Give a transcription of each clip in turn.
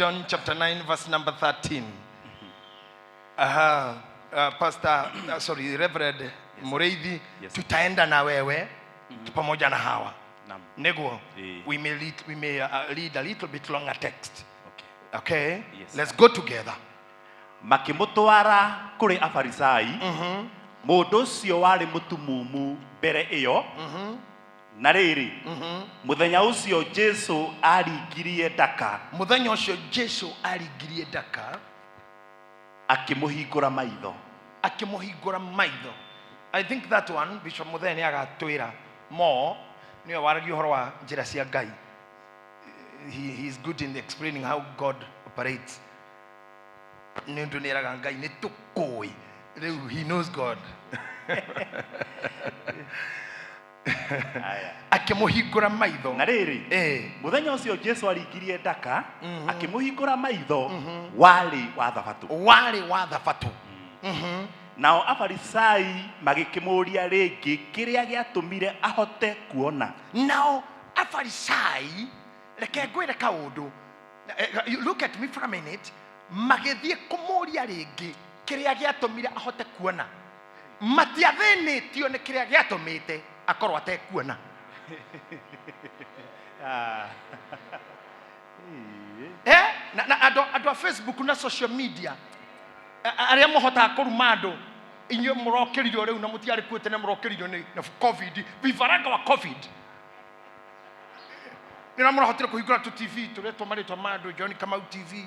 John chapter 9 verse number 13. Aha, Pastor, sorry, Reverend Mureithi, Yes. tutaenda na wewe pamoja na hawa. Naam. Neguo, Eh. we may read a little bit longer text. Okay. Okay? Yes. Let's go together. Makĩmũtwara kũrĩ Afarisai mũndũ ũcio warĩ mũtumumu mbere ĩyo. Na rĩrĩ, mũthenya ũcio Jesu aringirie ndaka. Muthenya ũcio Jesu aringirie ndaka. Akĩmũhingũra maitho. Akĩmũhingũra maitho. I think that one Bishop Muthee nĩ agatwĩra more, nĩwe waragia ũhoro wa njĩra cia Ngai. He is good in explaining how God operates. Nĩ ũndũ nĩ eraga Ngai nĩ tũkũĩ rĩu, he knows God. Aya. Akĩmũhingũra maitho. Na rĩrĩ, mũthenya ũcio Jesu aringirie ndaka akĩmũhingũra maitho warĩ wa Thabatũ. Warĩ wa Thabatũ. Nao Afarisai magĩkĩmũũria rĩngĩ kĩrĩa gĩatũmire ahote kuona. Nao Afarisai, reke ngwĩre kaũndũ. You look at me for a minute. Magĩthiĩ kũmũria rĩngĩ kĩrĩa gĩatũmire ahote kuona. Matiathĩnĩtio nĩ kĩrĩa gĩatũmĩte akorwo atekuona. Eh? Na andũ a Facebook na social media, arĩa mũhotaga kũruma andũ, inyuĩ mũrokĩririo rĩu na mũtiarĩ kuo tene, mũrokĩririo nĩ na COVID, vifaranga wa COVID. Nĩ mũrahotire kũhingũra tũ TV tũretwo marĩtwa ma andũ, John Kamau TV,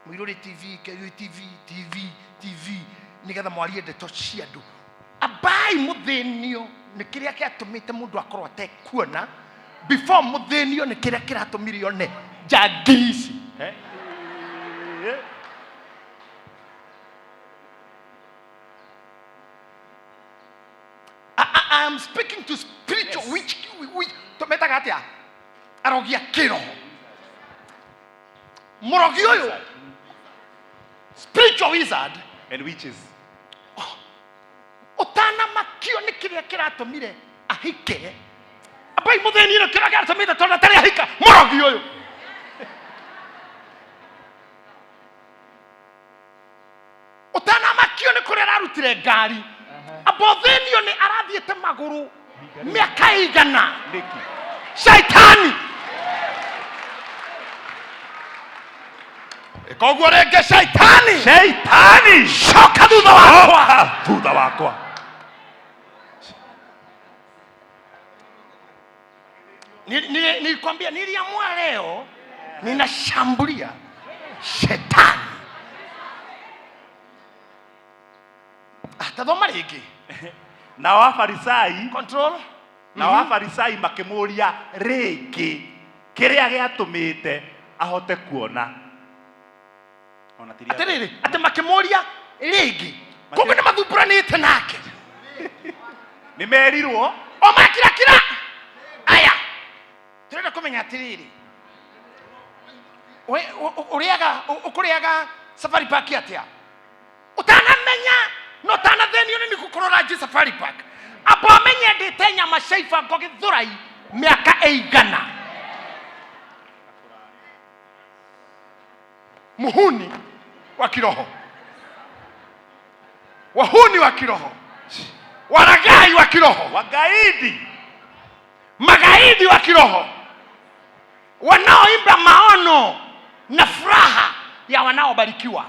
Mũirũrĩ TV, KU TV, TV, TV, nĩgetha mwarie ndeto cia andũ. Ambai mũthĩnio nĩ kĩrĩa gĩatũmĩte mũndũ akorwo atekuona before mũthĩnio nĩ kĩrĩa kĩratũmire one. Njangiri ici. I am speaking to spiritual which tumetaga atia, arogi a kiroho, mũrogi ũyũ, spiritual wizard and witches. Ũtanamakio nĩ kĩrĩa kĩratũmire ahike, ambai mũthĩni nĩ kĩrĩa kĩratũmĩte tondũ atarĩ ahika, mũrogi ũyũ. Ũtanamakio nĩ kũrĩa ararutire ngari, amba ũthĩnio nĩ arathiĩte magũrũ mĩaka 100. Nĩkĩ? Shaitani, koguo rĩngĩ, shaitani, Shaitani, coka thutha wakwa. Coka thutha wakwa. Nilikwambia niliamua leo ninashambulia shetani. Ah, tathoma rĩngĩ. Nao Afarisai Control. Nao Afarisai makĩmũũria rĩngĩ kĩrĩa gĩatũmĩte ahote kuona. Ona ti rĩa mbere. Atĩrĩrĩ, atĩ makĩmũria rĩngĩ, koguo nĩ mathumbũranĩte nake. Nĩ merirwo. O makirakira. Aya, tũrenda kũmenya atĩrĩrĩ, ũrĩaga ũkũrĩaga Safari Park atĩa ũtanamenya na ũtanathĩnio nĩ gũkorwo ũranji Safari Park? Amba ũmenye ndĩte nyama cia ibango Gĩthũrai mĩaka 100. Muhuni wa kiroho, wahuni wa kiroho, waragai wa kiroho, wagaidi, magaidi wa kiroho, wanaoimba maono na furaha ya wanaobarikiwa.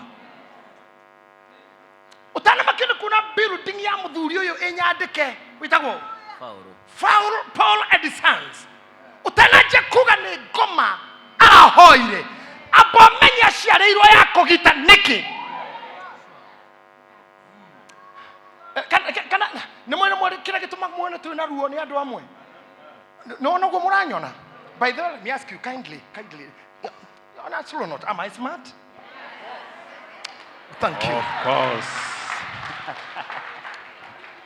Utanamakio nĩ kuona building ya mũthuri ũyũ ĩnyandĩke wĩtagwo Paulo. Paul and Sons, utananjia kuga nĩ ngoma arahoire, amba ũmenye aciarĩirwo ya kũgita nĩkĩ. Kana nĩ mwene mwene kĩrĩa gĩtũmaga muone twĩ na ruo nĩ andũ amwe no noguo mũranyona. By the way, let me ask you kindly, kindly, on a slow note, am I smart? Thank you. Of course.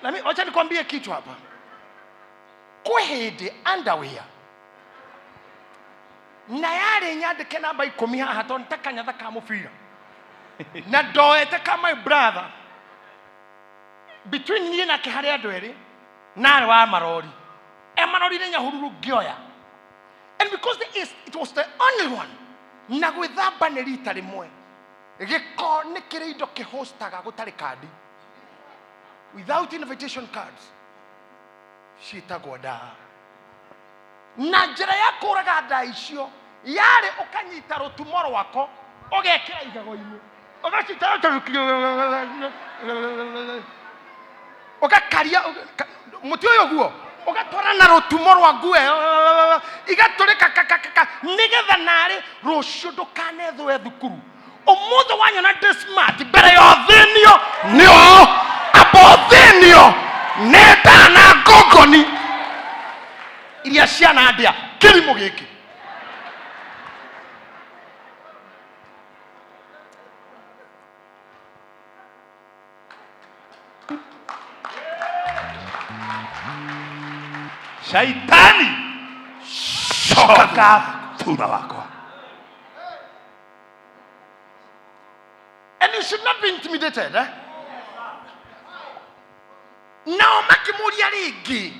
Let me, wacha nikwambie kitu hapa. Kwĩ hĩndĩ underwear na yarĩ nyandĩke namba 10 haha tondũ nĩ ta kanyatha ka mũbira na ndoete ka my brother. Between niĩ nake harĩ andũ erĩ, narĩ wa marori e marori-inĩ Nyahururu ngĩoya, and because it was the only one. Na gwĩthamba nĩ rita rĩmwe. Gĩko nĩ kĩrĩ indo kĩhostaga gũtarĩ kandi, without invitation cards, ciĩtagwo ndaa. Na njĩra ya kũraga ndaa icio yarĩ ũkanyita rũtumo rwako, ũgekĩra igego-inĩ, ũgacita, ũgakaria mũtĩ ũyũ guo, ũgatwara na rũtumo rwa nguo ĩyo, igatũrĩka kakakaka, nĩgetha narĩ rũciũ ndũkanethũe thukuru. Ũmũthĩ wanyona ndĩ smart, mbere ya ũthĩnio nĩo amba ũthĩnio nĩ ndaa na ngongoni iria ciana ndĩa kĩrimũ gĩkĩ. Shaitani, coka thutha wakwa. And you should not be intimidated, eh? Nao makĩmũria rĩngĩ.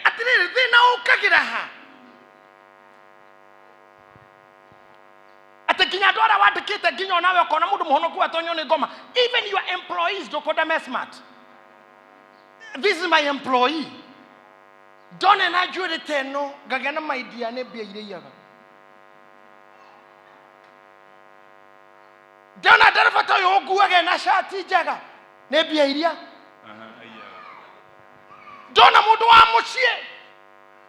Atĩrĩrĩ, thĩna ũkagĩra ha atĩ nginya andũ arĩa wandĩkĩte, nginya onawe ũkona mũndũ mũhonoku atonywo nĩ ngoma. Even your employees, ndũkwenda me smart. This is my employee, ndone na njuĩrĩ ta ĩno, ngagĩa na maidia nĩ mbia iria iyaga. Ndona ndereba ta ũyũ ũnguage na cati njega, nĩ mbia iria. Ndona mũndũ wa mũciĩ,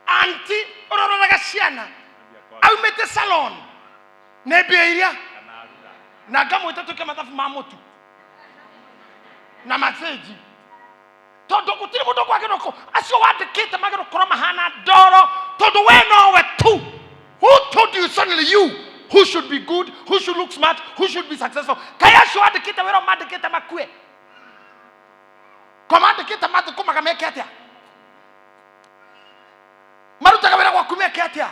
anti ũroraga ciana, aumĩte salon, nĩ mbia iria. Na ngamwĩta twĩke mathabu ma mũtu na macenji, tondũ gũtirĩ mũndũ kwagĩrĩirwo acio wandĩkĩte magĩrĩirwo gũkorwo mahana ndoro, tondũ we nowe tu. Who told you suddenly you who should be good, who should look smart, who should be successful? Kaĩ acio wandĩkĩte wĩra mandĩkĩte makue ko mandĩkĩte mathũkũmaga meke atĩa? Marutaga wĩra gwaku meke atĩa?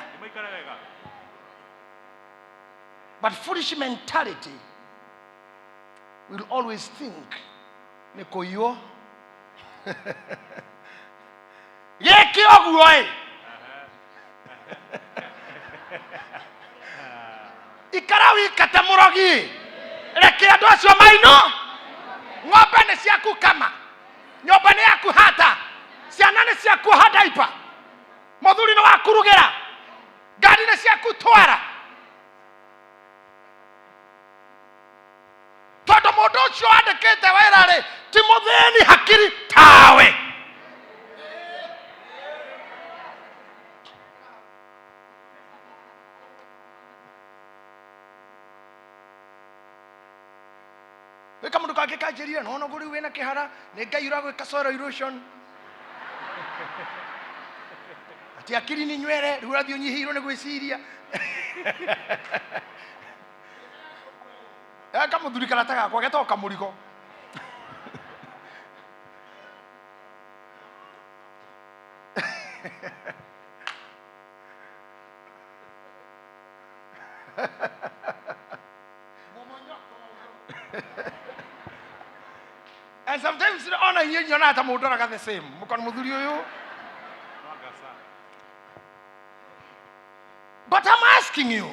But foolish mentality will always think nĩ kũiywo gĩkĩ ũguo. Ĩ ikara wikate mũrogi, reke andũ acio maino. Ng'ombe nĩ ciaku kama, nyũmba nĩ yaku hata, ciana nĩ ciaku ha daipa, mũthuri nĩ wakurugĩra, ngari nĩ ciaku twara, tondũ mũndũ ũcio wandĩkĩte wĩra rĩ ti mũthĩni hakiri tawe. Gwĩ kamũndũ kangĩ kanjĩrire, nona ũguo rĩu wĩna kĩhara, nĩ Ngai ũragwĩka soil erosion, ati akiri ni nywere, rĩu ũrathiĩ ũnyihĩirwo nĩ gwĩciria. Kamũthuri karata gakwa getagwo Kamũrigo. And sometimes ona inyuĩ nyonaga ta mũndoraga the same, mũkona mũthuri ũyũ. But I'm asking you,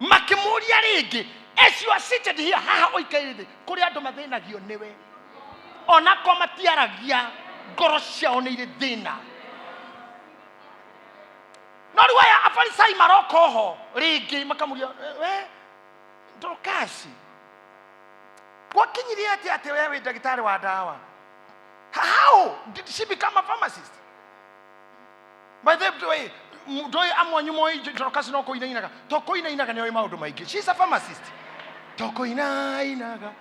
makĩmũria rĩngĩ, as you are seated here, haha ũikaire thĩ, kũrĩ andũ mathĩnagio nĩwe, onako matiaragia, ngoro ciao nĩ irĩ thĩna. No rĩu aya Afarisai maroka oho rĩngĩ, makamũria, we Dorokasi, gwakinyirie atĩa atĩ we wĩ ndagĩtarĩ wa ndawa? How did she become a pharmacist? By the way, ndoĩ amwe anyu moĩ Dorokasi no kũinainaga, to kũinainaga nĩoĩ maũndũ maingĩ. She's a pharmacist. To kũinainaga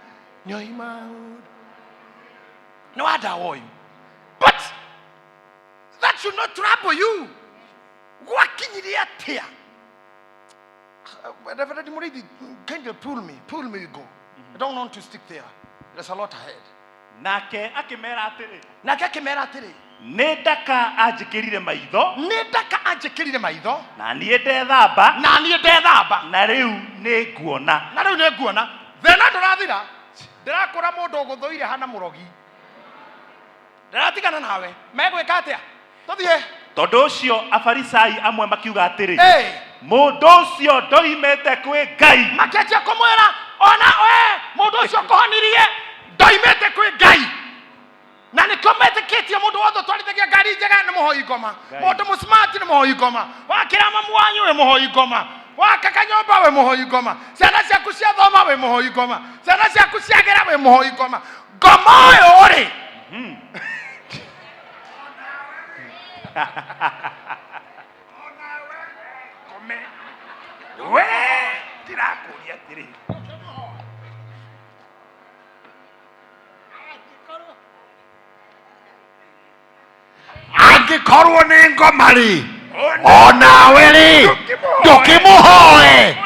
nĩoĩ maũndũ, nĩ wa ndawa ũyũ. But that should not trouble you. Gwakinyirie atĩa? Reverend Murithi, kindly pull me, pull me, we go. I don't want to stick there. There's a lot ahead. Nake akĩmera atĩrĩ, Nake akĩmera atĩrĩ, nĩ ndaka anjĩkĩrire maitho, nĩ ndaka anjĩkĩrire maitho, na niĩ ndethamba, na niĩ ndethamba, na rĩu nĩ nguona. Na rĩu nĩ nguona. Thĩna ndũrathira. Ndĩrakũra mũndũ ũgũthũire hana mũrogi, ndĩratigana nawe, megwĩka atĩa? Tũthiĩ. Tondũ ũcio Afarisai amwe makiuga atĩrĩ, Ĩ. Mũndũ ũcio ndoimĩte kwĩ Ngai. Makĩanjia kũmwĩra, ona we mũndũ ũcio ũkũhonirie ndoimĩte kwĩ Ngai. Na nĩkĩo metĩkĩtie mũndũ wothe ũtwarithagia ngari njega nĩ mũhoi ngoma. Ngai. Mũndũ mũsmart nĩ mũhoi ngoma. Wakĩra mamu wanyu wĩ mũhoi ngoma. Waka kanyũmba wĩ mũhoi ngoma. Ciana ciaku ciathoma wĩ mũhoi ngoma. Ciana ciaku ciagĩra wĩ mũhoi ngoma. Ngoma ũyũ rĩ, Kome. We ndirakũria atĩrĩ. Angĩkorwo nĩ ngoma rĩ, onawe rĩ, ndũkĩmũhoe.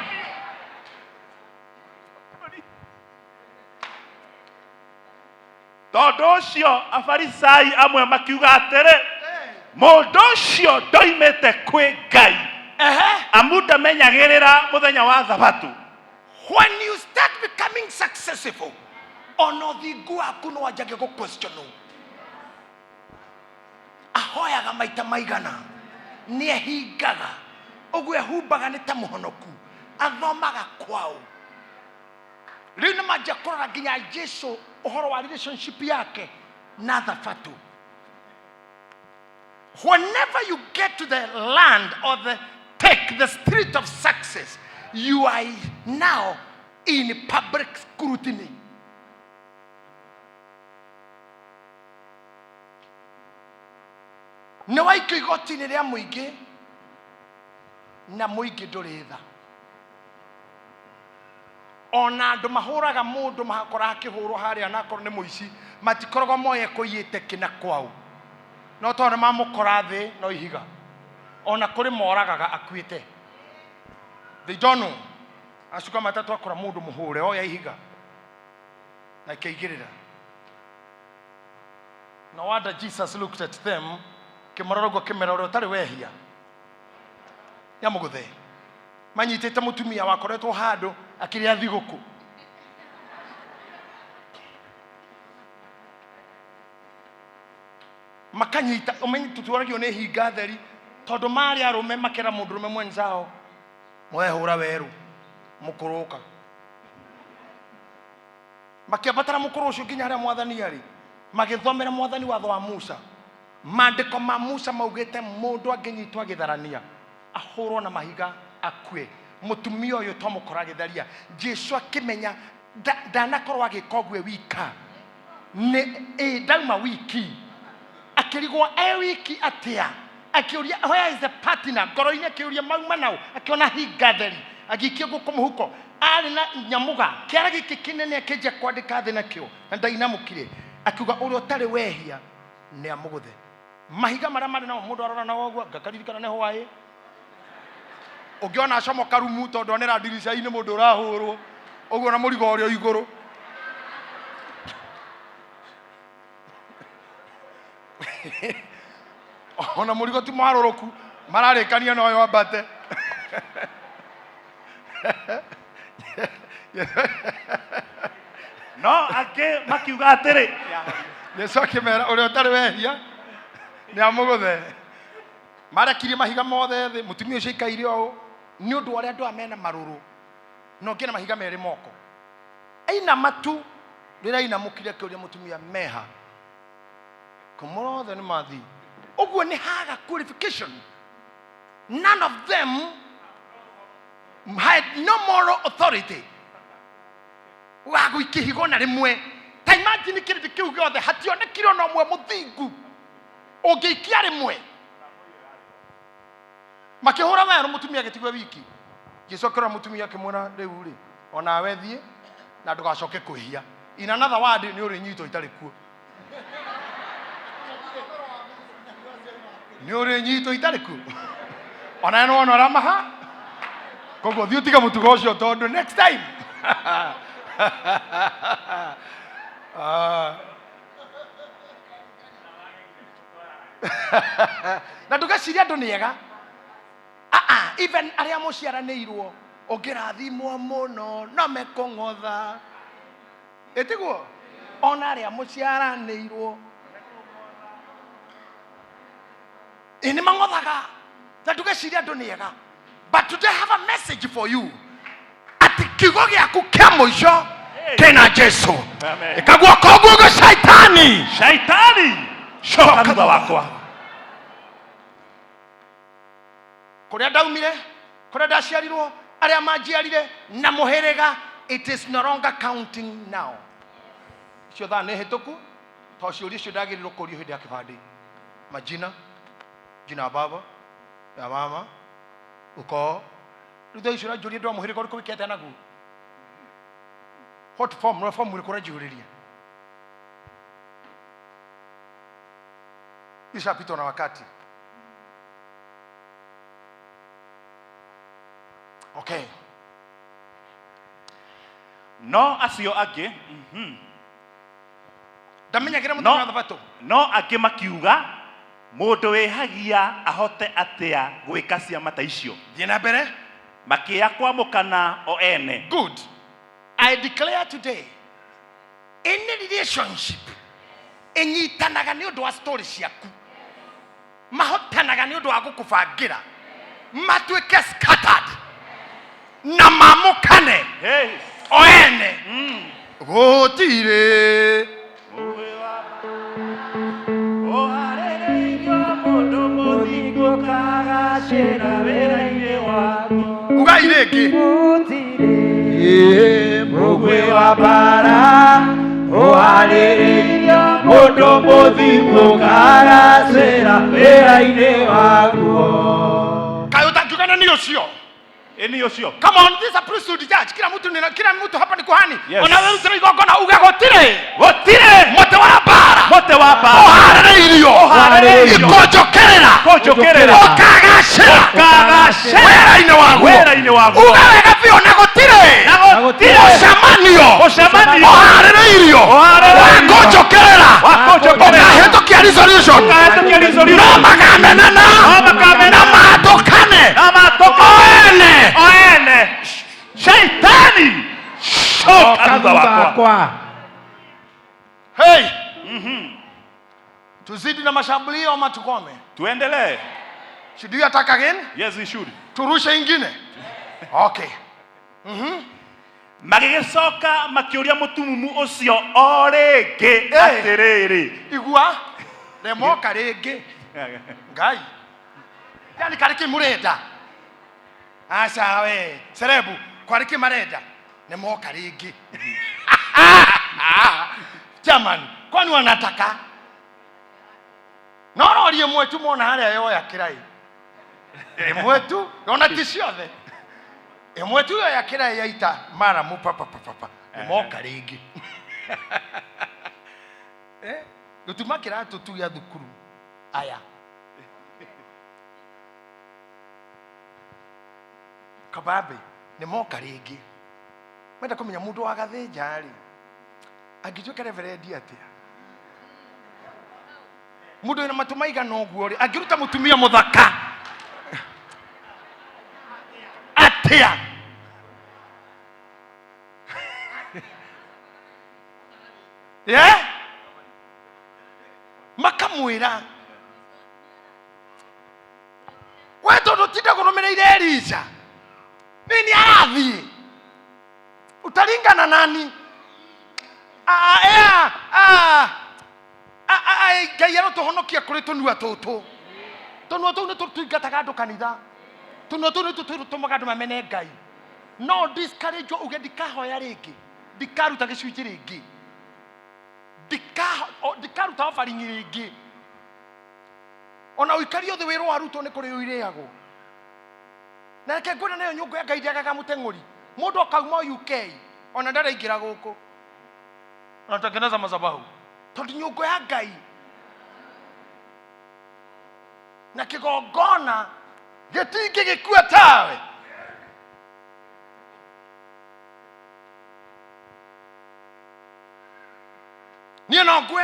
Tondũ ũcio Afarisai amwe makiuga atĩrĩ, mũndũ ũcio ndoimĩte kwĩ Ngai, amu ndamenyagĩrĩra mũthenya wa Thabatũ. When you start becoming successful, ona ũthingu waku nĩ wanjagia gũ question. Ahoyaga maita maigana, nĩ ehingaga, ũguo ehumbaga nĩ ta mũhonoku, athomaga kwao. Rĩu nĩ manjia kũrora nginya Jesu ũhoro wa relationship yake na Thabatũ. Whenever you get to the land or the take the spirit of success, you are now in public scrutiny. Nĩ waikio igoti-inĩ rĩa mũingĩ na mũingĩ ndũrĩ tha. Ona andũ mahũraga mũndũ makora akĩhũrwo harĩa na akorwo nĩ mũici, matikoragwo moĩ ekũiyĩte kĩna kwao, no tondũ nĩ mamũkora thĩ no ihiga. Ona kũrĩ moragaga akuĩte, they don't know. Acuka matatũ akora mũndũ mũhũre, oya ihiga na ikaigĩrĩra. No wonder Jesus looked at them, kĩmũrora ũguo, kĩmera ũrĩa ũtarĩ wehia nĩamũgũthe. Manyitĩte mũtumia wakoretwo handũ akĩrĩa thigũkũ. Makanyita ũmenye tũtwaragio nĩ hinga theri, tondũ marĩ arũme makera mũndũrũme mwenzao, mwehũra werũ mũkũrũka. Makĩambatara mũkũrũ ũcio nginya harĩa mwathani arĩ, magĩthomera mwathani watho wa Musa. Maandĩko ma Musa maugĩte mũndũ angĩnyitwo agĩtharania ahũrwo na mahiga akue. Mũtumia ũyũ twamũkora agĩtharia, Jesu akĩmenya ndanakorwo agĩka ũguo e wika, nĩ ĩ ndauma wiki. Akĩrigwo e wiki atĩa, akĩũria where is the partner, ngoro-inĩ akĩũria mauma nao, akĩona hinga theri, agĩikia guoko mũhuko, arĩ na nyamũga kĩara gĩkĩ kĩnene, akĩnjia kwandĩka thĩ nakĩo na ndainamũkire, akiuga ũrĩa ũtarĩ wehia nĩ amũgũthe. Mahiga marĩa marĩ namo mũndũ arora na ũguo ngakaririkana nĩ hwaĩ ũngĩona acomoka rumu tondũ onera ndirica-inĩ mũndũ ũrahũrwo ũguo na mũrigo ũrĩa igũrũ. Ona mũrigo ti mwarũrũku, mararĩkania na ũyũ ambate. No angĩ makiuga atĩrĩ, Jesu akĩmera ũrĩa ũtarĩ wehia nĩ amũgũthe. Marekirie mahiga mothe thĩ, mũtumia ũcio aikaire ũũ nĩ ũndũ wa ũrĩa andũ aya mena marũrũ, na ũngĩ na mahiga merĩ moko. Ainama tu, rĩrĩa ainamũkire akĩũria mũtumia meha, kũmũra othe nĩ mathiĩ. Ũguo nĩ haga qualification. None of them had no moral authority wa gũikia ihiga ona rĩmwe. Ta imagine kĩrĩndĩ kĩu gĩothe hationekire ona ũmwe mũthingu ũngĩikia rĩmwe. Makĩhũra werũ, mũtumia agĩtigwo wiki. Jesu akĩrora mũtumia akĩmwĩra, rĩu rĩ, onawe thiĩ na ndũgacoke kwĩhia. In another word, nĩ ũrĩnyitwo itarĩ kuo. Nĩ ũrĩnyitwo itarĩ kuo. Onawe nĩ wona ũrĩa maha. Koguo thiĩ ũtige mũtugo ũcio tondũ next time. Ah. Na ndũgecirie andũ nĩ ega. Ah, ah, even arĩa mũciaranĩirwo ũngĩrathimwo mũno no mekũng'otha. Ĩtiguo? Ona arĩa mũciaranĩirwo ĩ nĩ mang'othaga. Na ndũgecirie andũ nĩ ega. But today I have a message for you. Atĩ kiugo gĩaku kĩa mũico kĩna Jesu. Amen. Ĩka guoko ũguo gwĩ Shaitani. Shaitani, coka thutha wakwa. Kũrĩa ndaumire, kũrĩa ndaciarirwo, arĩa manjiarire na mũhĩrĩga, it is no longer counting now. Icio thaa nĩ hĩtũku, tondũ ciũria icio ndagĩrĩirwo kũrio hĩndĩ ya kĩbandĩ. Majina, jina ya baba, ya mama, ukoo. Rĩu thaa icio ũranjũria ndĩ wa mũhĩrĩga ũrĩkũ wĩkĩte naguo? What form? No form ũrĩkũ ũranjihũrĩria? Ishapitwa na wakati. Okay. No acio angĩ Ndamenyagĩra mũthenya No. wa thabatũ. No angĩ makiuga, mũndũ wĩhagia ahote atĩa gwĩka ciama ta icio? Thiĩ na mbere. Makĩya kwamũkana o ene. Good. I declare today, any relationship ĩnyitanaga nĩ ũndũ wa story ciaku, mahotanaga nĩ ũndũ wa gũkũbangĩra matuĩke scattered na mamũkane Hey. o ene. Gũtirĩ Ũharĩrĩirio mũndũ mũthingu ũkagacĩra wĩra-inĩ waku. Ugai rĩngĩ. Mũguĩ wa mbara ũharĩrĩirio mũndũ mũthingu ũkagacĩra wĩra-inĩ waguo. Kaĩ ũtangiugana nĩ ũcio? Ĩni ũcio. Come on, this is a priesthood judge. Kila mtu ni kila mtu hapa ni kuhani. Yes. Ona wewe rutĩra igongona uge gũtirĩ Gũtirĩ mũtĩ wa mbara mũtĩ wa mbara ũharĩrĩirio Ũharĩrĩirio. ikũnjũkĩrĩra kũnjũkĩrĩra ũkagacĩra ũkagacĩra wĩra-inĩ waguo. Wĩra-inĩ waguo. Uga wega biũ na gũtirĩ Na gũtirĩ mũcemanio Mũcemanio. ũharĩrĩirio Ũharĩrĩirio. wa kũnjũkĩrĩra Wa kũnjũkĩrĩra. ũkahĩtũkia resolution Ũkahĩtũkia resolution. no makamenana No makamenana. na matũkane na matũka o ene. O ene. Shaitani, coka thutha wakwa. Hey. Tuzidi na mashambulio ama tukome? Tuendelee. Should we attack again? Yes, we should. Turushe ingine? Okay. Magĩgĩcoka makĩũria mũtumumu ũcio o rĩngĩ Eh. atĩrĩrĩ. Igua remoka rĩngĩ. Ngai, yani karĩ kĩ mũrenda? Aca we cerebu, kwarĩ kĩ marenda? Nĩ moka rĩngĩ. Jamani, kwani wanataka no rori ĩmwe tu mona harĩa yoya kĩrai ĩmwe tu, ona ti ciothe, ĩmwe tu yoya kĩrai yaita maramu papapapapa, nĩ moka rĩngĩ. Eh, gũtuma kĩratũ tu gĩa thukuru aya kababe nĩ moka rĩngĩ, menda kũmenya mũndũ wa gathĩnja rĩ angĩtuĩka reverendi atĩa, mũndũ wĩna matũ maigana ũguo rĩ angĩruta mũtumia mũthaka atĩa? Yeah? Makamwĩra we tondũ tinda kũrũmĩrĩire Elija nini arathiĩ utaringana nani? Ah, ah, ah, ah, ah, Ngai arotũhonokia kũrĩ tũnua tũtũ. Tũnua tũu nĩ tũingataga andũ kanitha, tũnua tũu nĩ tũtũmaga andũ mamene Ngai. No discourage uge ndikahoya rĩngĩ, ndikaruta gĩcunjĩ rĩngĩ, ndikaruta offering rĩngĩ, ona ũikario thĩ wĩrwo arutwo nĩ kũrĩ irĩagwo. Na reke ngwĩre, nayo nyũngũ ya Ngai ndĩagaga mũteng'ũri. Mũndũ akauma UK ona ndaraingĩra gũkũ anatengeneza madhabahu, tondũ nyũngũ ya Ngai na kĩgongona gĩtingĩgĩkua tawe. Niĩ no ngue,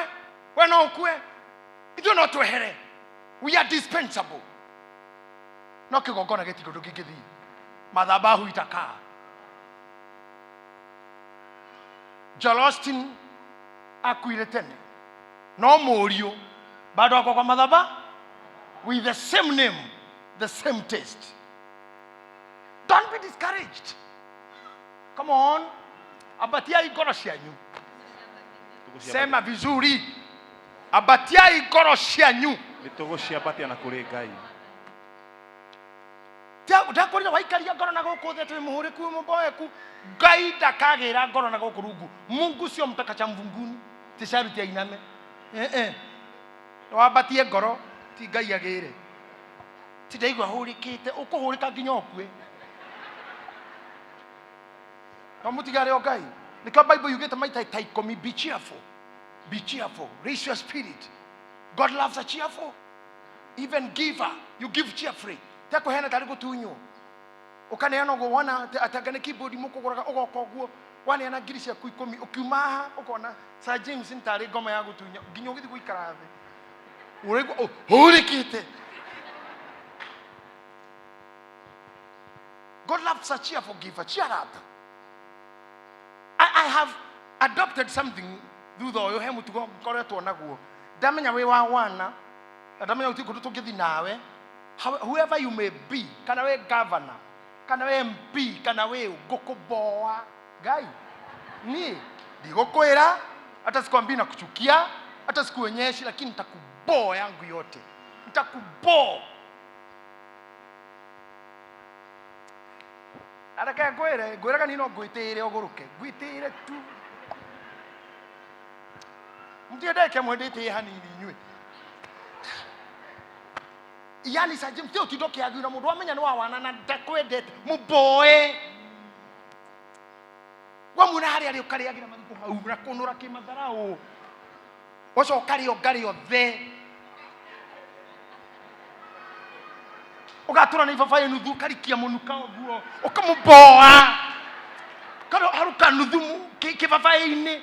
we no ũkue, ithuĩ no twehere, we are dispensable, no kĩgongona gĩtirĩ ũndũ kĩngĩthiĩ. Madhabahu itakaa. Joel Osteen akuire tene, no mũriũ bado ako kwa madhaba with the same name, the same taste. Don't be discouraged. Come on, ambatiai ngoro cianyu. Sema vizuri, ambatiai ngoro cianyu. Nĩ tũgũciambatia na kũrĩ Ngai. Ndakwĩrire waikaria ngoro na gũkũ thĩ atĩ wĩ mũhũrĩku, wĩ mũboeku, Ngai ndakagĩra ngoro na gũkũ rungu. Mungu sio mtakacha mvunguni, ti sharti ainame. Eh eh, wambatie ngoro, ti Ngai agĩre. Ti ndaigua hũrĩkĩte, ũkũhũrĩka nginya ũkue. No mũtigare o Ngai. Nĩkĩo Bible yugĩte maita ta 10, be cheerful, be cheerful, raise your spirit. God loves a cheerful even giver. You give cheerfully. Te kũheana tarĩ gũtunywo, ũkaneana ũguo wona atanga nĩ keyboard mũkũgũraga, ũgoka ũguo waneana ngiri ciaku 10, ũkiuma haha ũkona Sir James nĩ tarĩ ngoma ya gũtunya nginya ũgĩthiĩ gũikara thĩ ũraigua ũhũrĩkĩte. God loves a cheerful giver. Cheer up. I have adopted something thutha ũyũ, he mũtugo ngoretwo naguo. Ndamenya wĩ wa wana na ndamenya gũtirĩ kũndũ tũngĩthiĩ nawe, whoever you may be, kana wĩ governor, kana wĩ MP, kana wĩ ngũkũboa Ngai, niĩ ndigũkwĩra, hata sikwambii na kuchukia, hata sikuonyeshi, lakini nitakuboa yangu yote, nitakuboa. Areke ngwĩre, ngwĩraga niĩ no ngwĩtĩĩre ũgũrũke, ngwĩtĩĩre tu. Mũtiendeke mwendĩtĩe hanini inyuĩ. Yani Sir James, ũtinda ũkĩagiũra na mũndũ wamenya nĩ wa wana na ndakwendete, mũboe. Wamuona harĩa arĩ ũkarĩagĩra marigũ hau na kũnũra kĩmatharaũ. Ũcoka rĩo ngarĩ othe. Ũgatũra na ibabaĩ nuthu, ũkarikia mũnuka ũguo, ũkamũboa. Kana haruka nuthu kĩbabaĩ-inĩ.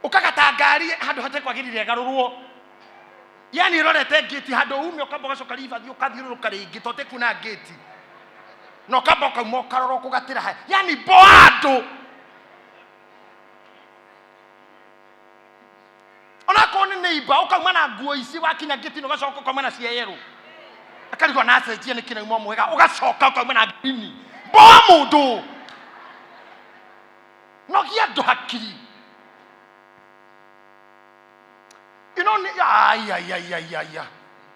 Ũkagata ngari handũ hatekwagĩrĩire ĩgarũrwo. Yani ĩrorete ngĩti handũ ume, ũkamba ũgacoka ribathi ũkathiũrũrũka rĩngĩ tondũ ũtekuona ngĩti. Na ũkamba ũkauma ũkarora ũkũgatĩra haya. Yani boa andũ. Onakorwo nĩ neighbor, ũkauma na nguo ici wakinya ngĩti na ũgacoka ũkauma na cia yerũ. Akarigwo na acenjia nĩkĩ na uma mwega, ũgacoka ũkauma na green. Boa mũndũ. Nogia andũ hakiri. You know, ay, ay, ay, ay, ay,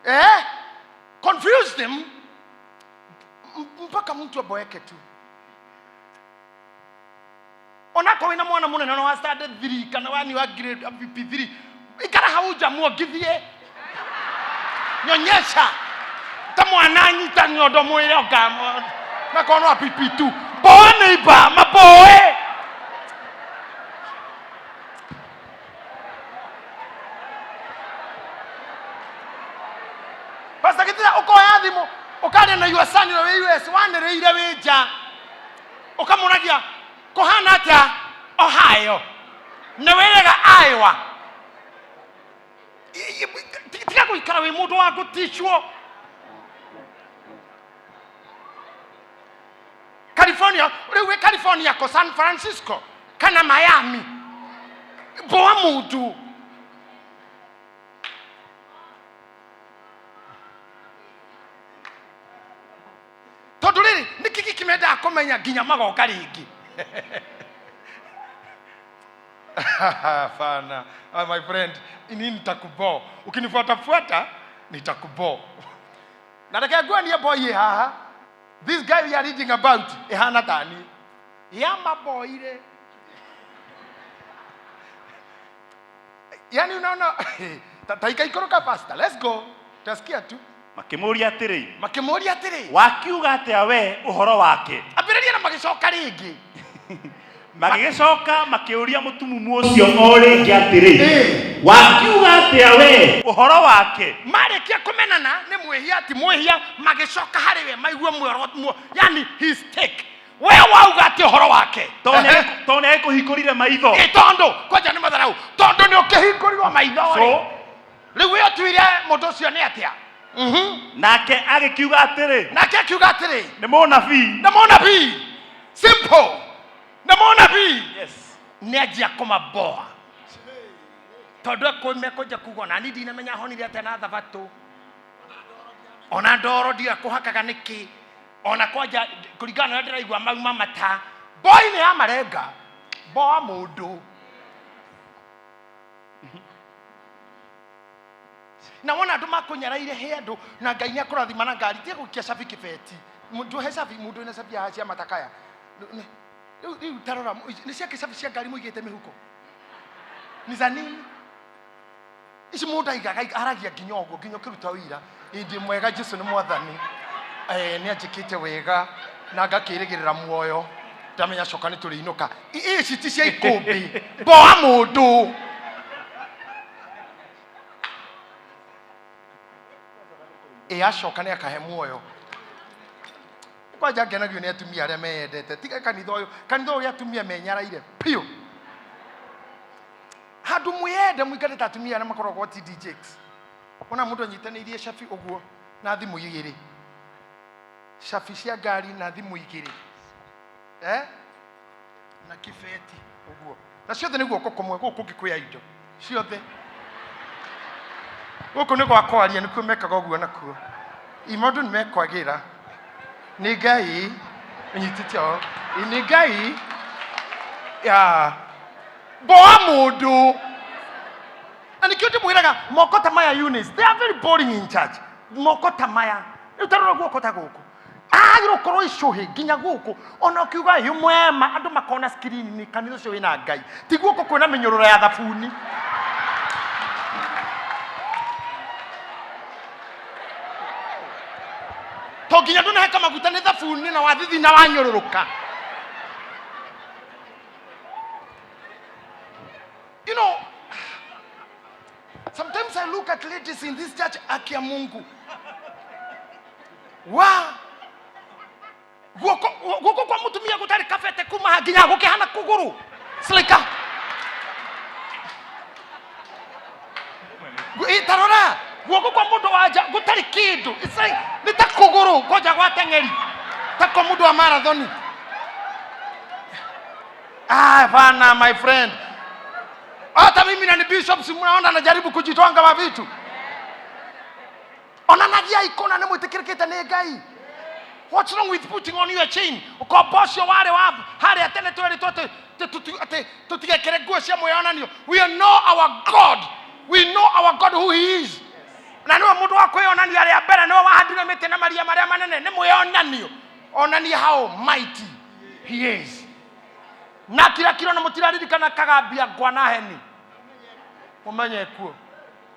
ay. Confuse them mpaka mtu aboeke tu. Onako wina mwana munene no wa standard 3 kana wani wa grade PP3, ikara hau nja muongithie, nyonyesha ta mwana nyita nyondo mwire oka makorwo wa PP2. Boa neighbor, maboe. Pastor Gitira, ukoya thimu ukaria na your son wi US, waniriire wi nja, ukamũragia kũhana atĩa Ohio, nĩ wĩrega Iowa. Tiga gũikara wĩ mũndũ wa gũticwo. California, rĩu wĩ California ko San Francisco kana Miami, boa mũndũ. Tondũ rĩrĩ nĩkĩ gĩkĩ mendaga kũmenya nginya magoka rĩngĩ? Hapana. Ah, my friend, ini nitakubo. Ukinifuatafuata nitakubo. Na reke nguonie boy ĩ haha. This guy we are reading about ĩhana tani. Ya maboire. Yani unaona taika ikoroka pastor. Let's go. Tasikia tu. Makĩmũũria atĩrĩ, Makĩmũũria atĩrĩ, wakiuga atĩa we ũhoro wake? Ambĩrĩria na magĩcoka rĩngĩ. Magĩgĩcoka makĩũria mũtumumu ũcio o rĩngĩ atĩrĩ, wakiuga atĩa we ũhoro wake? Marĩkia kũmenana nĩ mwĩhia ti mwĩhia, magĩcoka harĩ we maigue muoro, yani his take. We wauga atĩ ũhoro wake? Tondũ nĩ agĩkũhingũrire maitho. Ĩ, tondũ kwanja nĩ matharau, tondũ nĩ ũkĩhingũrirwo maitho rĩ. So Rĩu we ũtuire mũndũ ũcio nĩ atĩa? Nake agĩkiuga atĩrĩ, Nake akiuga atĩrĩ, nĩ mũnabii. Nĩ mũnabii. Simple, nĩ mũnabii. Yes. Nĩ anjia kũmaboa. Tondũ mekũnja kuga ona niĩ ndinamenya honire atĩa na thabatũ. Ona ndoro ndiakũhakaga nĩkĩ. Ona kwanja kũringana na ũrĩa ndĩraigua mauma mata. Mboi nĩ ya marenga. Mboa mũndũ. Na wona andũ makũnyaraire he andũ na Ngai nĩ akũrathima na ngari tiga gũikia cabi kĩbeti. Ndũhe cabi mũndũ wĩna cabi haha cia matakaya. Rĩu tarora nĩ ciake cabi cia ngari mũigĩte mĩhuko. Ni za nini? Ici mũndũ aigaga aragia nginya ũguo nginya ũkĩruta ũira. Ĩndĩ mwega Jesu nĩ mwathani. Nĩ anjĩkĩte wega na ngakĩrĩgĩrĩra muoyo. Ndamenya coka nĩ tũrĩinũka. Ici ti cia ikũmbĩ. Mboa mũndũ. Ĩ acoka nĩ akahe muoyo. Kwanja ngenagio nĩ atumia arĩa meyendete. Tiga kanitha ũyũ, kanitha ũyũ atumia menyaraire piũ. Handũ mwĩyende mũikarĩte atumia arĩa makoragwo TD Jakes. Wona mũndũ anyitanĩirie cabi ũguo na thimũ igĩrĩ. Cabi cia ngari na thimũ igĩrĩ. Na kĩbeti ũguo. Na ciothe nĩ guoko kũmwe, gũkũ kũngĩ kwĩ indo. Ciothe. Gũkũ nĩ gwa kwaria nĩkuo mekaga ũguo nakuo. Maũndũ nĩ mekwagĩra. Nĩ Ngai ũnyitĩte ũũ. Nĩ Ngai ya mboa mũndũ. Na nĩkĩo ndĩmwĩraga moko ta maya Eunice, they are very boring in church. Moko ta maya. Rĩu ta rora guoko ta gũkũ. Agĩrĩirwo gũkorwo icũhĩ nginya gũkũ. Ona ũkiuga ĩ mwema andũ makona screen-inĩ kanitha ũcio wĩna Ngai. Ti guoko kwĩna mĩnyororo ya thabuni. To nginya ndũnahaka maguta nĩ thabuni na wathithi na wanyũrũrũka. You know, sometimes I look at ladies in this church, haki ya Mungu. Wa guoko guoko kwa mutumia gutari kabete kuma haha nginya gukihana kuguru. It's like a tarora guoko kwa mundu wa nja gutari kindu. It's like ni ta kuguru kwanja gwa teng'eri ta kwa mundu wa marathoni. Ah, bana my friend. Hata mimi na ni bishop si mnaona najaribu kujitwanga wa vitu. Onanagia ikona nĩ mwĩtĩkĩrĩkĩte nĩ Ngai. What's wrong with putting on your chain? Ũkombo ũcio warĩ wa harĩa tene twerĩtwo atĩ tũtigekĩre nguo cia mwĩyonanio. We know our God. We know our God who he is. Na nĩwe mũndũ wa kwĩyonania rĩa mbere, nĩwe wahandire mĩtĩ na maria marĩa manene, nĩ mwĩyonanio. Onanie how mighty he is. Na kirakiro na mũtiraririkana kagambia ngwa na heni. Mũmenye kuo.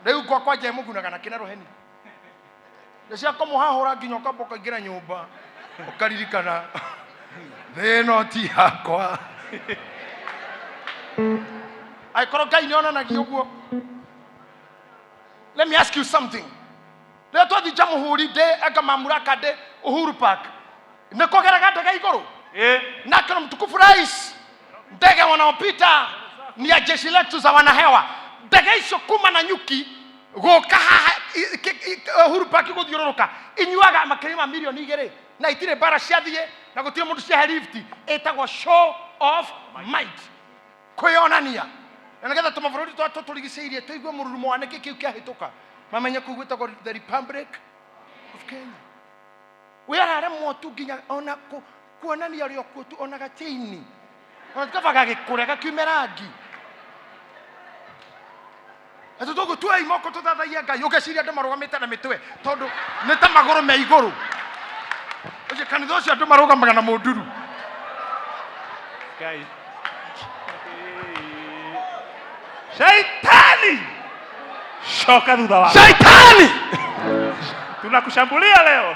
Rĩu ngwa kwanja ĩmũgunaga na kĩna rũheni. Nĩ cia kũmũhahũra nginya ũkamba ũkaingĩra nyũmba ũkaririkana thĩ ĩno ti yakwa. Angĩkorwo Ngai nĩ onanagia ũguo. Let me ask you something. Rĩrĩa twathiĩ Jamhuri ndĩ anga mamlaka ndĩ Uhuru Park, nĩ kũgeraga ndege igũrũ nake na mtukufu rais, ndege wanaopita ni ya jeshi letu za wanahewa. Ndege icio kuma na nyuki gũka haha Uhuru Park gũthiũrũrũka inyuaga makĩria ma mirioni igĩrĩ na itirĩ mbara ciathiĩ na gũtirĩ mũndũ ciahe lift. Ĩtagwo show of might, kwĩyonania, na nĩgetha tũmabũrũri twa tũtũrigicĩirie tũigue mũrurumo wa nĩkĩ kĩu kĩahĩtũka, mamenye kũu gwĩtagwo the Republic of Kenya. We araremwo tu nginya ona kuonania ũrĩa ũkuo tu ona gachaini ona kaba gagĩkũre gakiume rangi atĩ tũgũtua imoko tũthathaia Ngai ũgeciria andũ marũgamĩte na mĩtwe tondũ nĩ ta magũrũ me igũrũ. Ũcio kanitha ũcio andũ marũgamaga na mũnduru. Ngai. Shaitani, shoka thutha wako. Shaitani, tunakushambulia leo.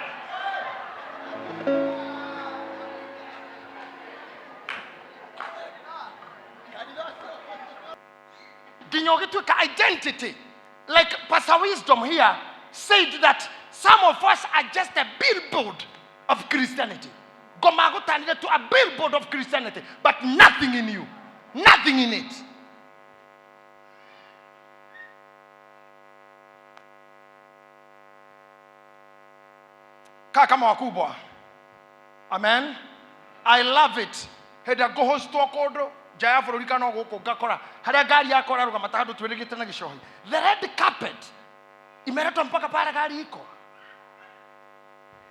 Nginya ũgĩtuĩka identity. Like Pastor Wisdom here said that some of us are just a billboard of Christianity. Ngoma gũtanire to a billboard of Christianity, but nothing in you, nothing in it. Kaa kama wakubwa. Amen. I love it. Hĩndĩ ĩrĩa ngũhostwo kũndũ Nja ya bũrũri kana o gũkũ ngakora harĩa ngari yakwa ĩrarũgama ta handũ twĩrĩgĩte na gĩcohi, the red carpet imeletwa mpaka pale gari iko,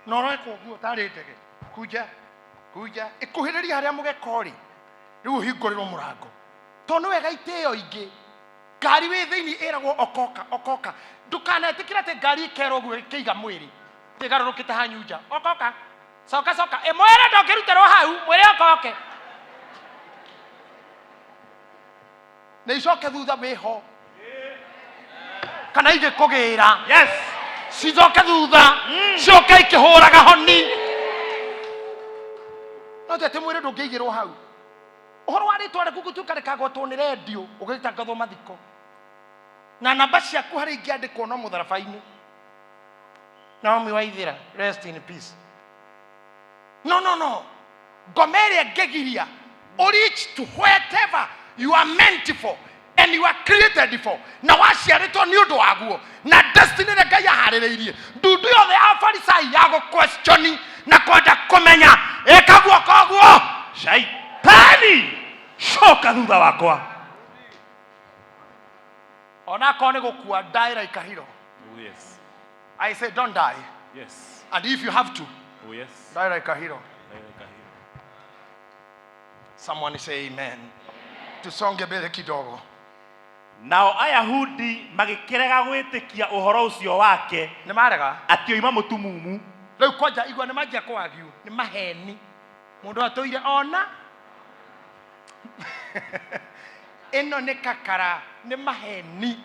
na ũroekwo ũguo tarĩ ndege kuja kuja ĩkuhĩrĩria harĩa mũgeka ũrĩ, rĩu ũhingũrĩrwo mũrango, tondũ nĩ wega itĩo ingĩ ngari wĩ thĩinĩ ĩragwo okoka okoka. Ndũkanetĩkĩre atĩ ngari ĩkerwo ũguo ĩkĩiga mwĩrĩ ĩgarũrũkĩte hanyu nja, okoka, coka coka, ĩmwĩre ndũngĩrutĩrwo hau, mwĩre okoke na icoke thutha wĩho kana igĩkũgĩra. Yes. Cicoke thutha, ciũke ikĩhũraga honi, no ti atĩ mwĩrĩ ndũngĩigĩrwo hau. Ũhoro wa rĩtwa rĩaku gũtuĩka rĩkagwetwo nĩ rendio ũgĩtangathwo mathiko na namba ciaku harĩa ingĩandĩkwo no mũtharaba-inĩ, Naomi Waithira, rest in peace. No, no, no, ngoma ĩrĩa ngĩgiria reach to whatever you are meant for and you are created for, na waciarĩtwo nĩ ũndũ waguo na destiny ĩrĩa Ngai aharĩrĩirie. Ndundu yothe ya Farisai ya gũquestioni na kwenda kũmenya ĩkaguo koguo. Shaitani, coka thutha wakwa. Onakorwo nĩ gũkua, die like a hero. Oh yes. I say don't die. Yes. And if you have to, Oh yes. die like a hero. Die like a hero. Someone say amen. Tusonge mbele kidogo. Nao Ayahudi magĩkĩrega gwĩtĩkia ũhoro ũcio wake Nĩ marega atĩ oima mũtumumu. Rĩu kwanja igua nĩ manjia kũagiu nĩ maheni mũndũ atũire ona ĩno nĩ kakara, nĩ maheni.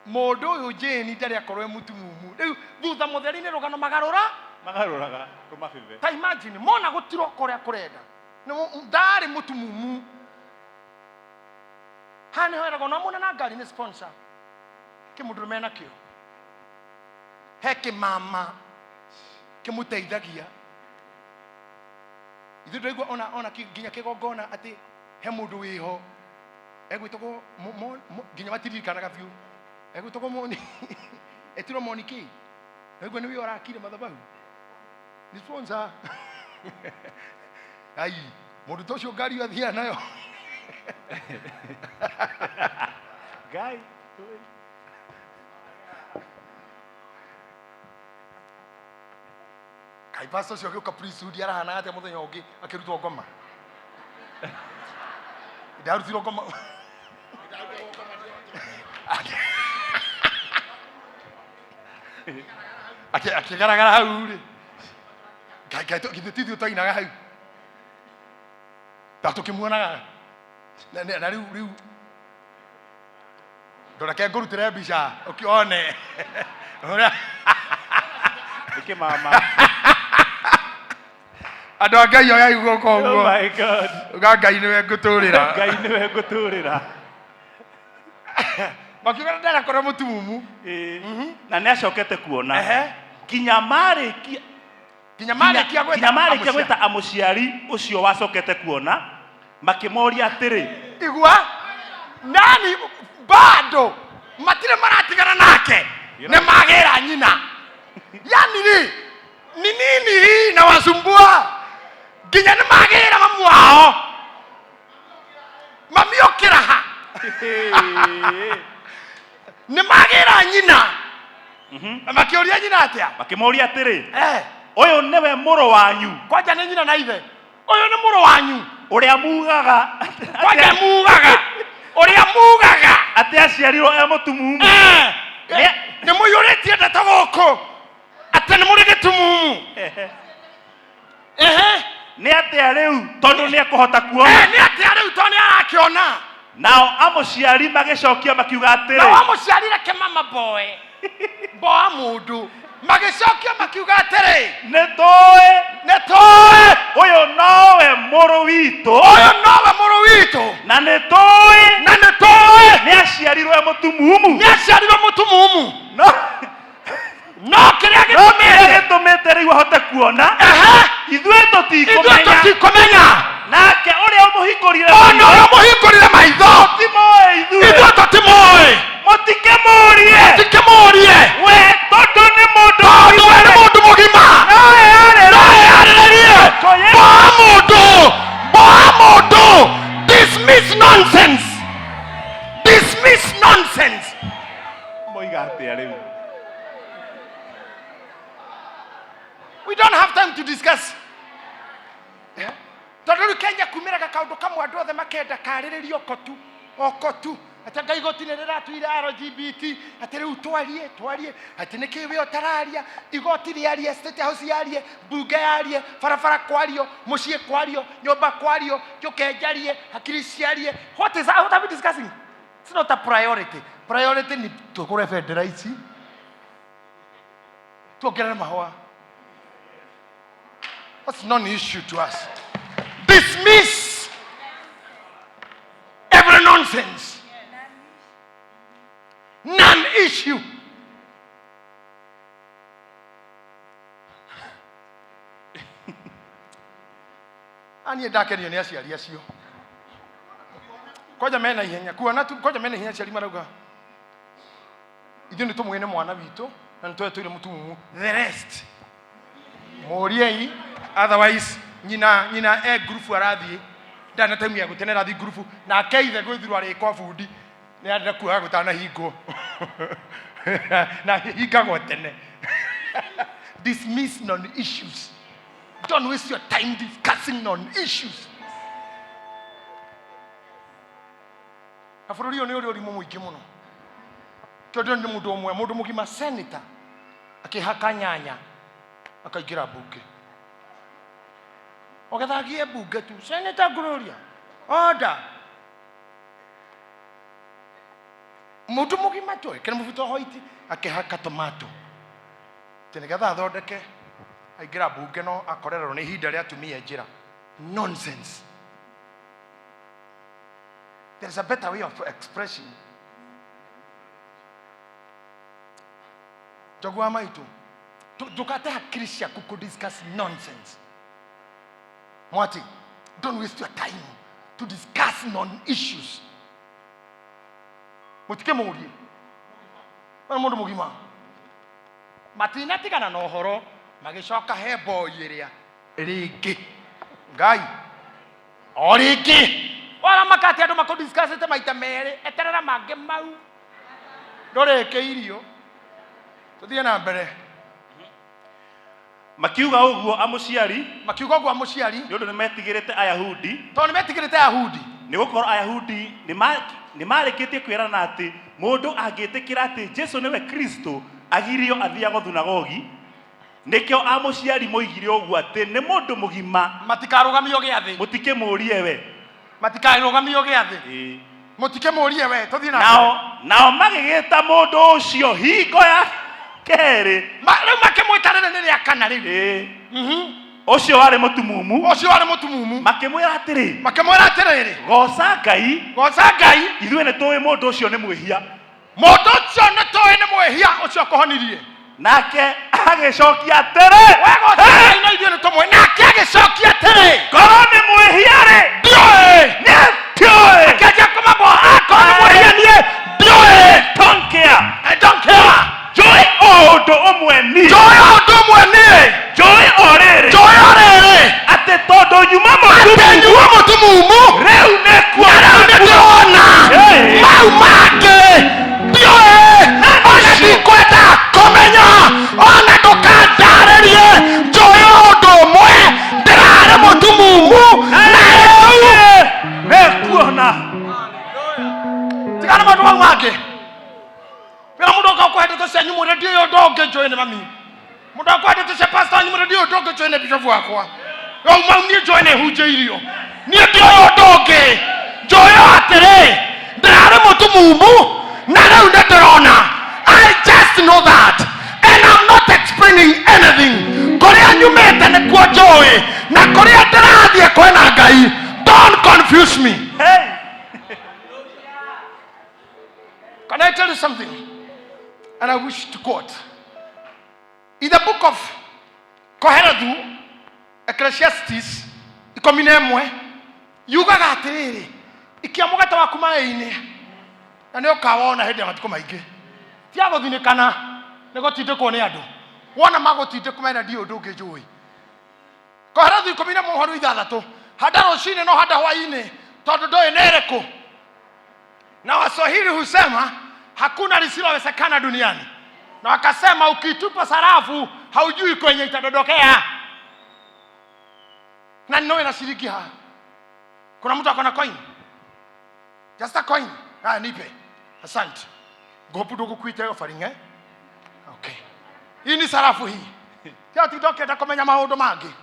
Mũndũ ũyũ Jane ndarĩ akorwo e mũtumumu. Rĩu thutha mũtheri nĩ rũgano magarũra. Magarũraga rũmabebe. Ta imagine mona gũtiroka ũrĩa kũrenda. Ndarĩ mũtumumu. Haha nĩho eragwo no muona na ngari nĩ sponsor kĩmũndũ menakĩo, he kĩmama kĩmũteithagia. Ithuĩ ndũraigua ona nginya kĩgongona atĩ he mũndũ wĩho egwĩtagwo nginya matiririkanaga biũ, egwĩtagwo Moni, etirwo Moni kĩ, naigua nĩwe ũrakire mathabahu nĩ sponsor. Ai, mũndũ ta ũcio ngari ĩyo athiaga nayo. Ngai. Kai pastor ũcio agĩũka priesthood arahanaga atĩa? Mũthenya ũngĩ akĩrutwo ngoma, ndarutirwo ngoma. Akĩgaragara hau rĩ. Ngai, Ngai, githĩ ti ithuĩ twainaga hau ta tũkĩmuonaga na rĩu ndoreke ngũrutĩre mbica ũkĩone ũrĩa. Nĩkĩ mama? Andũ a Ngai, oyai guoko. Oh ũguo my God. Uga Ngai nĩwe ngũtũrĩra. Ngai nĩwe ngũtũrĩra. Makiuga ndarakorwo mũtumumu. Ĩĩ. Na nĩ acokete kuona. Ehe. Nginya marĩkia Nginya marĩkia gwĩta nginya marĩkia amũciari. Gwĩta amũciari ũcio wacokete kuona, makĩmoria atĩrĩ, Igua nani, bado matirĩ maratigana nake, nĩ magĩra nyina. Yani rĩ, ni nini hii na wasumbua nginya nĩ magĩra mamu wao? Mami ũkĩra ha? Nĩ magĩra nyina na makĩũria nyina atĩa? Makĩmoria atĩrĩ, Eh, ũyũ nĩwe mũrũ wanyu kwanja nĩ nyina na ithe, ũyũ nĩ mũrũ wanyu ũrĩa mugaga kwanja mugaga, ũrĩa mugaga atĩ aciarirwo e mũtumumu? Eh, nĩ mũiyũrĩtie ndeto gũkũ atĩ nĩ mũrĩ gĩtumumu. Ehe. Nĩ atĩa rĩu tondũ nĩ ekũhota kuona? Eh, nĩ atĩa rĩu tondũ nĩ arakĩona? Nao amũciari magĩcokia makiuga Na atĩrĩ, wamũciarire kĩmama mboe mboa mũndũ, magĩcokia makiuga atĩrĩ, nĩ tũĩ nĩ tũĩ ũyũ nowe mũrũ witũ ũyũ nowe mũrũ witũ na nĩ tũĩ na nĩ tũĩ nĩ aciarirwo e mũtumumu nĩ aciarirwo mũtumumu no no kĩrĩa no kĩrĩa gĩtũmĩte gĩtũmĩte rĩu ahote kuona ehe ithuĩ ithuĩ tũtikũmenya. Tũtikũmenya. Nake ũrĩa ũmũhingũrire ona ũrĩa mũhingũrire maitho timoĩ ithuĩ. Ithuĩ tũtimũĩ. Mũtikĩmũrie. Tikĩmũrie. We tondũ nĩ mũndũ tondũ we nĩ mũndũ mũgima nowe no eyarĩrĩrie. Koye. Boa mũndũ, boa mũndũ. This Nonsense. Moiga atĩa rĩu? We don't have time to discuss. Tondũ rĩu Kenya kumĩraga kaũndũ kamwe andũ othe makenda karĩrĩrio oko tu oko tu, atĩ anga igoti nĩ rĩratuire LGBT, atĩ rĩu twarie twarie atĩ nĩkĩ we ũtararia, igoti rĩarie, State House yarie, mbunge yarie, barabara kwario, mũciĩ kwario, nyũmba kwario, njũke njarie, hakiri ciarie. What is what are we discussing? It's not a priority. Priority ni tũgũre bendera ici, tuongerere mahũa. That's non issue to us. Dismiss every nonsense. Non issue. Aniĩ ndakenio nĩ aciari acio kwanja mena ihenya kuona tu, kwanja mena ihenya. Aciari marauga ithuĩ nĩ tũmwĩne mwana witũ na nĩ twetũire mũtumumu, the rest mũriei. Otherwise nyina e ngurubu arathiĩ, ndarĩ na time ya gũtene, arathiĩ ngurubu nake ithe gwĩthirwo arĩ kwa bundi, nĩ arenda kuoya gũtanahingwo na hingagwo tene. Dismiss non issues. Don't waste your time discussing non issues. Na bũrũri ũyũ nĩ ũrĩ ũrimũ mũingĩ mũno. Tondũ nĩ mũndũ ũmwe, mũndũ mũgima, senator, akĩhaka nyanya akaingĩra mbunge, ogethagie mbunge tu. Senator Gloria, order. Mũndũ mũgima tu ekĩra mũbuto hoiti, akĩhaka tomato atĩ nĩgetha athondeke aingĩra mbunge, no akorererwo nĩ ihinda rĩa atumia njĩra. Nonsense. There is a better way of expression. Njogu wa maitũ, ndũkate hakiri ciaku kũ discuss nonsense. Mwati, don't waste your time to discuss non issues. Mũtikĩmũrie we mũndũ mũgima matinatigana na ũhoro, magĩcoka he boy ĩrĩa rĩngĩ ngai o rĩngĩ waramaka atĩ andũ makũdiscussĩte maita merĩ. Eterera mangĩ mau ndũrĩkĩirio, tũthiĩ na mbere. Makiuga ũguo amũciari Makiuga ũguo mũciari nĩ ũndũ nĩ metigĩrĩte Ayahudi, tondũ nĩ metigĩrĩte Ayahudi, nĩ gũkorwo Ayahudi nĩ marĩkĩtie kwĩrana atĩ mũndũ angĩtĩkĩra atĩ Jesu nĩwe Kristo agirio athiagwo thunagogi. Nĩkĩo amũciari moigire ũguo atĩ nĩ mũndũ mũgima, matikarũgamio gĩathĩ, mũtikĩmũrie we. Matikarũgamio gĩathĩ. Ĩĩ. Mũtikĩmũrie we. Tũthiĩ na mbere. Nao magĩgĩta mũndũ ũcio hingo ya kerĩ. Rĩu makĩmwĩta rĩrĩ nĩ rĩa kana rĩu. Ĩĩ. Ũcio warĩ mũtumumu. Ũcio warĩ mũtumumu. Makĩmwĩra atĩrĩ, Makĩmwĩra atĩrĩrĩ, goca Ngai, goca Ngai, ithuĩ nĩ tũĩ mũndũ ũcio nĩ mwĩhia. Mũndũ ũcio nĩ tũĩ nĩ mwĩhia, ũcio ũkũhonirie. Nake agĩcokia atĩrĩ, We goca Ngai na ithuĩ nĩ tũmũĩ. Nake agĩcokia atĩrĩ, korwo nĩ mwĩhia rĩ, ndiũĩ. Nĩ ndiũĩ. Akĩanjia kũmamboa, akorwo nĩ mwĩhia niĩ ndiũĩ. Don't care. I don't care. Njũĩ o ũndũ ũmwe niĩ. Njũĩ o ũndũ ũmwe niĩ. Njũĩ o rĩrĩ, Njũĩ o rĩrĩ, atĩ tondũ nyuma atĩ mũtumumu, nyuma mũtumumu, rĩu nĩ na rĩu nĩ kuona. ndĩrona. Hey. Mau mangĩ ndiũĩ, ona ndikwenda kũmenya, ona ndũkandarĩrie. Njũĩ o ũndũ ũmwe, ndĩrarĩ mũtumumu na rĩu nĩ kuona. Tigana maũndũ mau mangĩ. Wĩra mũndũ oka ũkũhe ndeto cianyu, mwĩre ndiũĩ ũndũ ũngĩ, njũĩ nĩ mami. Mũndũ akũhe ndeto cia pastor wanyu, mwĩre ndiũĩ ũndũ ũngĩ, njũĩ nĩ bishop wakwa. Rĩu mau niĩ njũĩ nĩ hunjĩirio. Niĩ ndiũĩ ũndũ ũngĩ, njũĩ o atĩrĩ, ndĩrarĩ mũtumumu na rĩu nĩ ndĩrona. I just know that and I'm not explaining anything. Kũrĩa nyumĩte nĩkuo njũĩ na kũrĩa ndĩrathiĩ kwĩna Ngai. Don't confuse me. Hey. Can I tell you something? And I wish to quote. In the book of Kohelethu, Ecclesiastes, 11, yugaga atĩrĩrĩ, ikia mũgate waku maĩ-inĩ na nĩ ũkawona hĩndĩ ya matukũ maingĩ. Tia gũthinĩkana nĩ gũtindĩkwo nĩ andũ. Wona magũtindĩkwo mena ndiũ ũndũ ũngĩ njũĩ. Kohelethu 16:6, handa rũcinĩ no handa hwaĩ-inĩ, tondũ ndũĩ nĩ ĩrĩkũ. Na Waswahili husema Hakuna lisilowezekana duniani. Na wakasema ukitupa sarafu haujui kwenye itadondokea. Na ninawe nashiriki ha. Kuna mtu akona coin? Just a coin. Ah, nipe. Asante. Ngopu ndugu kuite offering eh? Okay. Hii ni sarafu hii. Tio tidokenda kumenya maundu mangi.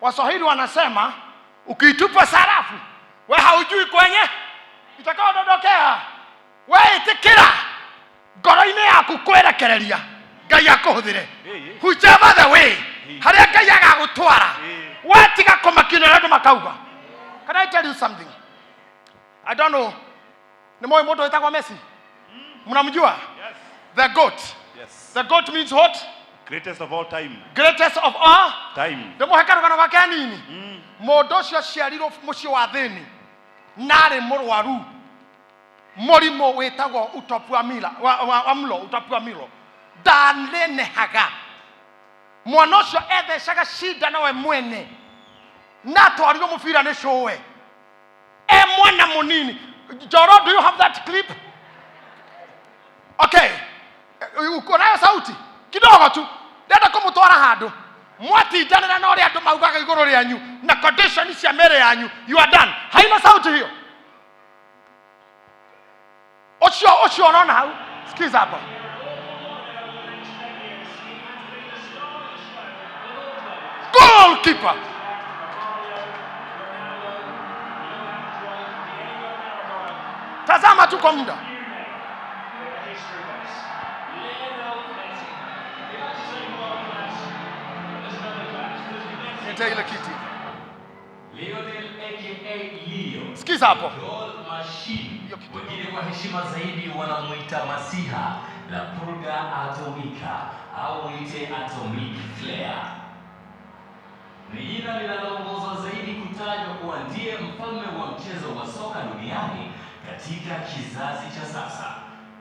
Waswahili wanasema ukiitupa sarafu we haujui kwenye itakaodondokea. We itikira ngoro-inĩ yaku kwerekereria Ngai akũhũthĩre whichever the way harĩa Ngai agagũtwara, we tiga kũmakio nĩ ũrĩa andũ makauga. Can I tell you something? I don't know, nĩ moĩ mũndũ wĩtagwo Messi? Mnamjua? Yes. The goat. Yes. The goat means what? Greatest of all time. Greatest of all Time. Ndĩmũhe karũgano gake hanini. Mũndũ ũcio aciarirwo mũciĩ wa thĩni na arĩ mũrwaru mũrimũ wĩtagwo utapiamlo wa mlo, utapiamlo, ndanenehaga. Mwana ũcio ethecaga cindano we mwene na atwarirwo mũbira nĩ cũwe e mwana mũnini. Joro, do you have that clip? Okay, uko nayo sauti kidogo tu. Ndenda kũmũtwara handũ mwatindanĩra na ũrĩa andũ maugaga igũrũ rĩanyu na condition cia mĩĩrĩ yanyu. You are done. Haina sauti hiyo. Ũcio ũcio ũrona hau, sikiza hapo. Goalkeeper. Tazama tu kwa muda. Nitie ile kiti. Lionel aka Leo. Sikiza hapo. Goal machine. Hiyo kitu. Wengine kwa heshima zaidi wanamuita Masiha la Pulga Atomica au mwite Atomic Flare. Ni jina linaloongozwa zaidi kutajwa kuwa ndiye mfalme wa mchezo wa soka duniani katika kizazi cha sasa.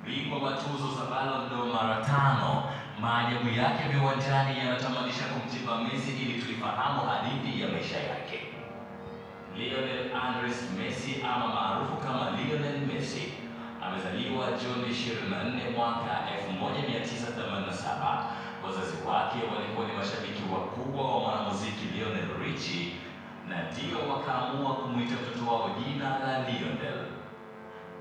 Bingwa wa tuzo za Ballon d'Or mara 5, maajabu yake viwanjani yanatamanisha kumchimba Messi ili tuifahamu hadithi ya maisha yake. Lionel Andres Messi ama maarufu kama Lionel Messi amezaliwa Juni 24 mwaka 1987. Wazazi wake walikuwa ni mashabiki wakubwa wa mwanamuziki Lionel Richie na ndio wakaamua kumwita mtoto wao jina la Lionel.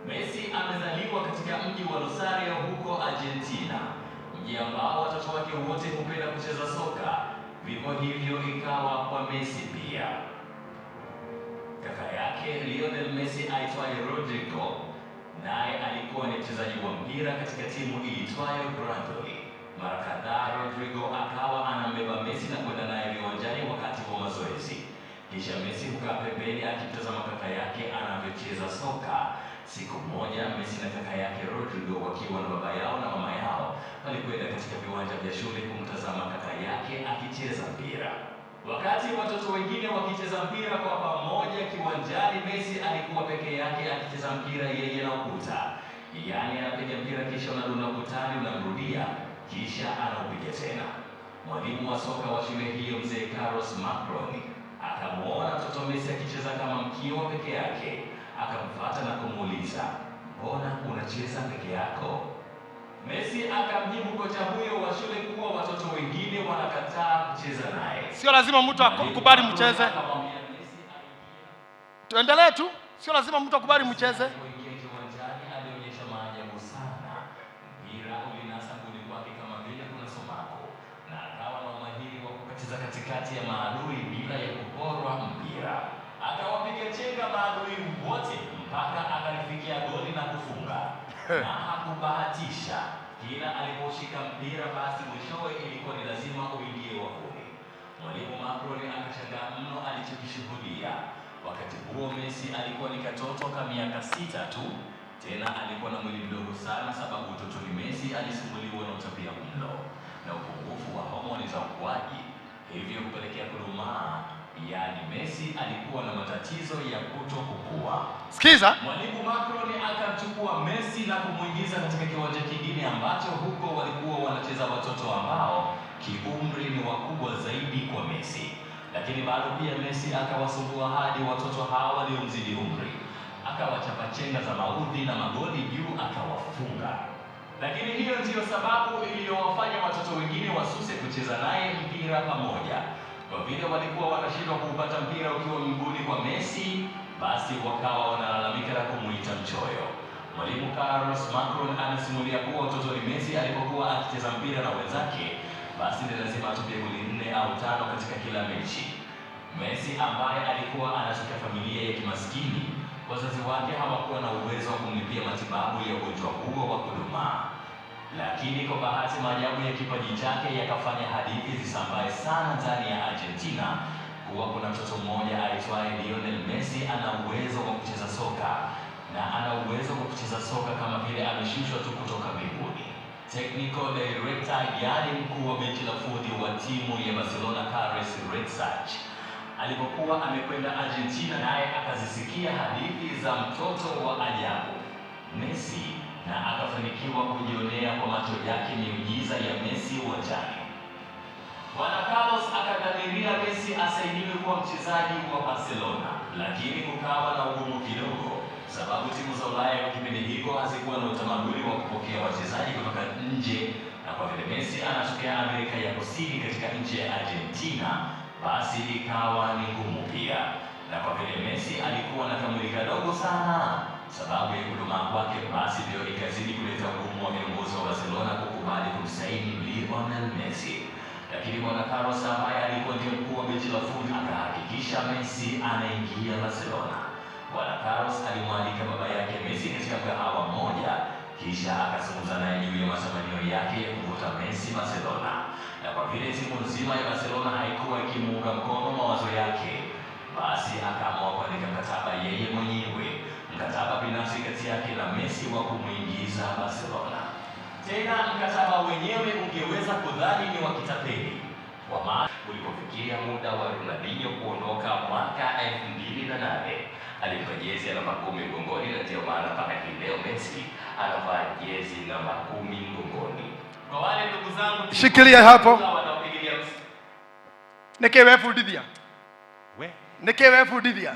Messi amezaliwa katika mji wa Rosario huko Argentina, mji ambao watoto wake wote hupenda kucheza soka. Vivyo hivyo ikawa kwa Messi pia. Kaka yake Lionel Messi aitwaye Rodrigo naye alikuwa ni mchezaji wa mpira katika timu iitwayo Grandoli. Mara kadhaa Rodrigo akawa anambeba Messi na kwenda naye viwanjani wakati wa mazoezi. Kisha Messi hukaa pembeni akimtazama kaka yake anavyocheza soka. Siku moja Messi na kaka yake Rodrigo wakiwa na baba yao na mama yao walikwenda katika viwanja vya shule kumtazama kaka yake akicheza mpira. Wakati watoto wengine wakicheza mpira kwa pamoja kiwanjani, Messi alikuwa peke yake akicheza mpira yeye na ukuta. Yaani anapiga mpira kisha unadunda ukutani, unamrudia, kisha anaupiga tena. Mwalimu wa soka wa shule hiyo mzee Carlos Macron akamuona mtoto Messi akicheza kama mkiwa peke yake, akamfuata na kumuuliza, mbona unacheza peke yako? Messi akamjibu kocha huyo wa shule kuwa watoto wengine wanakataa kucheza naye. Sio lazima mtu akubali mcheze. Akamwambia Messi Tuendelee tu, sio lazima mtu akubali mcheze. alipoingia kiwanjani alionyesha maajabu sana. Mpira ulinasa nguni kwake kama vile kuna sumaku, na akawa na umahiri wa kukatiza katikati ya maadui bila ya kuporwa mpira. Akawapiga chenga maadui wote mpaka akalifikia goli na kufunga. Na hakubahatisha, kila aliposhika mpira basi mwishowe ilikuwa ni lazima uingie wavuni. Mwalimu Macron akashangaa mno alichokishuhudia. Wakati huo Messi alikuwa ni katoto ka miaka 6 tu, tena alikuwa na mwili mdogo sana, sababu utotoni Messi alisumbuliwa na utapia mlo na upungufu wa homoni za ukuaji, hivyo kupelekea kudumaa. Yaani Messi alikuwa na matatizo ya kutokukua. Sikiza. Mwalimu Macron akamchukua Messi na kumwingiza katika kiwanja kingine ambacho huko walikuwa wanacheza watoto ambao kiumri ni wakubwa zaidi kwa Messi. Lakini bado pia Messi akawasumbua hadi watoto hawa waliomzidi umri. Akawachapa chenga za maudhi na magoli juu akawafunga. Lakini hiyo ndiyo sababu iliyowafanya watoto wengine wasuse kucheza naye mpira pamoja. Kwa vile walikuwa wanashindwa kuupata mpira ukiwa mguuni kwa Messi, basi wakawa wanalalamika na kumuita mchoyo. Mwalimu Carlos Macron anasimulia kuwa utotoni Messi alipokuwa akicheza mpira na wenzake, basi ni lazima atupie goli nne au tano katika kila mechi. Messi ambaye alikuwa anatokea familia ya kimaskini, wazazi wake hawakuwa na uwezo wa kumlipia matibabu ya ugonjwa huo wa kudumaa. Lakini kwa bahati, maajabu ya kipaji chake yakafanya hadithi zisambae sana ndani ya Argentina kuwa kuna mtoto mmoja aitwaye Lionel Messi ana uwezo wa kucheza soka na ana uwezo wa kucheza soka kama vile ameshushwa tu kutoka mbinguni. Technical director, yaani mkuu wa benchi la fundi wa timu ya Barcelona, Carles Rexach, alipokuwa amekwenda Argentina, naye akazisikia hadithi za mtoto wa ajabu Messi na akafanikiwa kujionea kwa macho yake miujiza ya Messi uwanjani. Bwana Carlos akadhamiria Messi asainiwe kuwa mchezaji wa Barcelona, lakini kukawa na ugumu kidogo, sababu timu za Ulaya kwa kipindi hiko hazikuwa na utamaduni wa kupokea wachezaji kutoka nje, na kwa vile Messi anatokea Amerika ya Kusini katika nchi ya Argentina, basi ikawa ni ngumu pia. Na kwa vile Messi alikuwa na kamwili kadogo sana, sababu ya kudumaa kwake, basi ndio ikazidi kuleta ugumu wa viongozi wa Barcelona kukubali kumsaini Lionel Messi. Lakini bwana Carlos ambaye alikuwa ndiye mkuu wa benchi la fundi akahakikisha Messi anaingia Barcelona. Bwana Carlos alimwalika baba yake Messi katika mgahawa mmoja, kisha akazungumza naye juu ya matamanio yake ya kuvuta Messi Barcelona. Na kwa vile timu nzima ya Barcelona haikuwa ikimuunga mkono mawazo yake, basi akaamua kuandika mkataba yeye mwenyewe, mkataba binafsi kati yake na Messi wa kumuingiza Barcelona. Tena mkataba wenyewe ungeweza kudhani ni wa kitapeli, kwa maana ulipofikia muda wa Ronaldinho kuondoka mwaka 2008 alimpa jezi ya namba 10 mgongoni, na ndiyo maana mpaka hii leo Messi anavaa jezi namba 10 mgongoni. Kwa wale ndugu zangu Shikilia hapo. wanaopigilia Nĩkĩ webundithia? We. Nĩkĩ webundithia?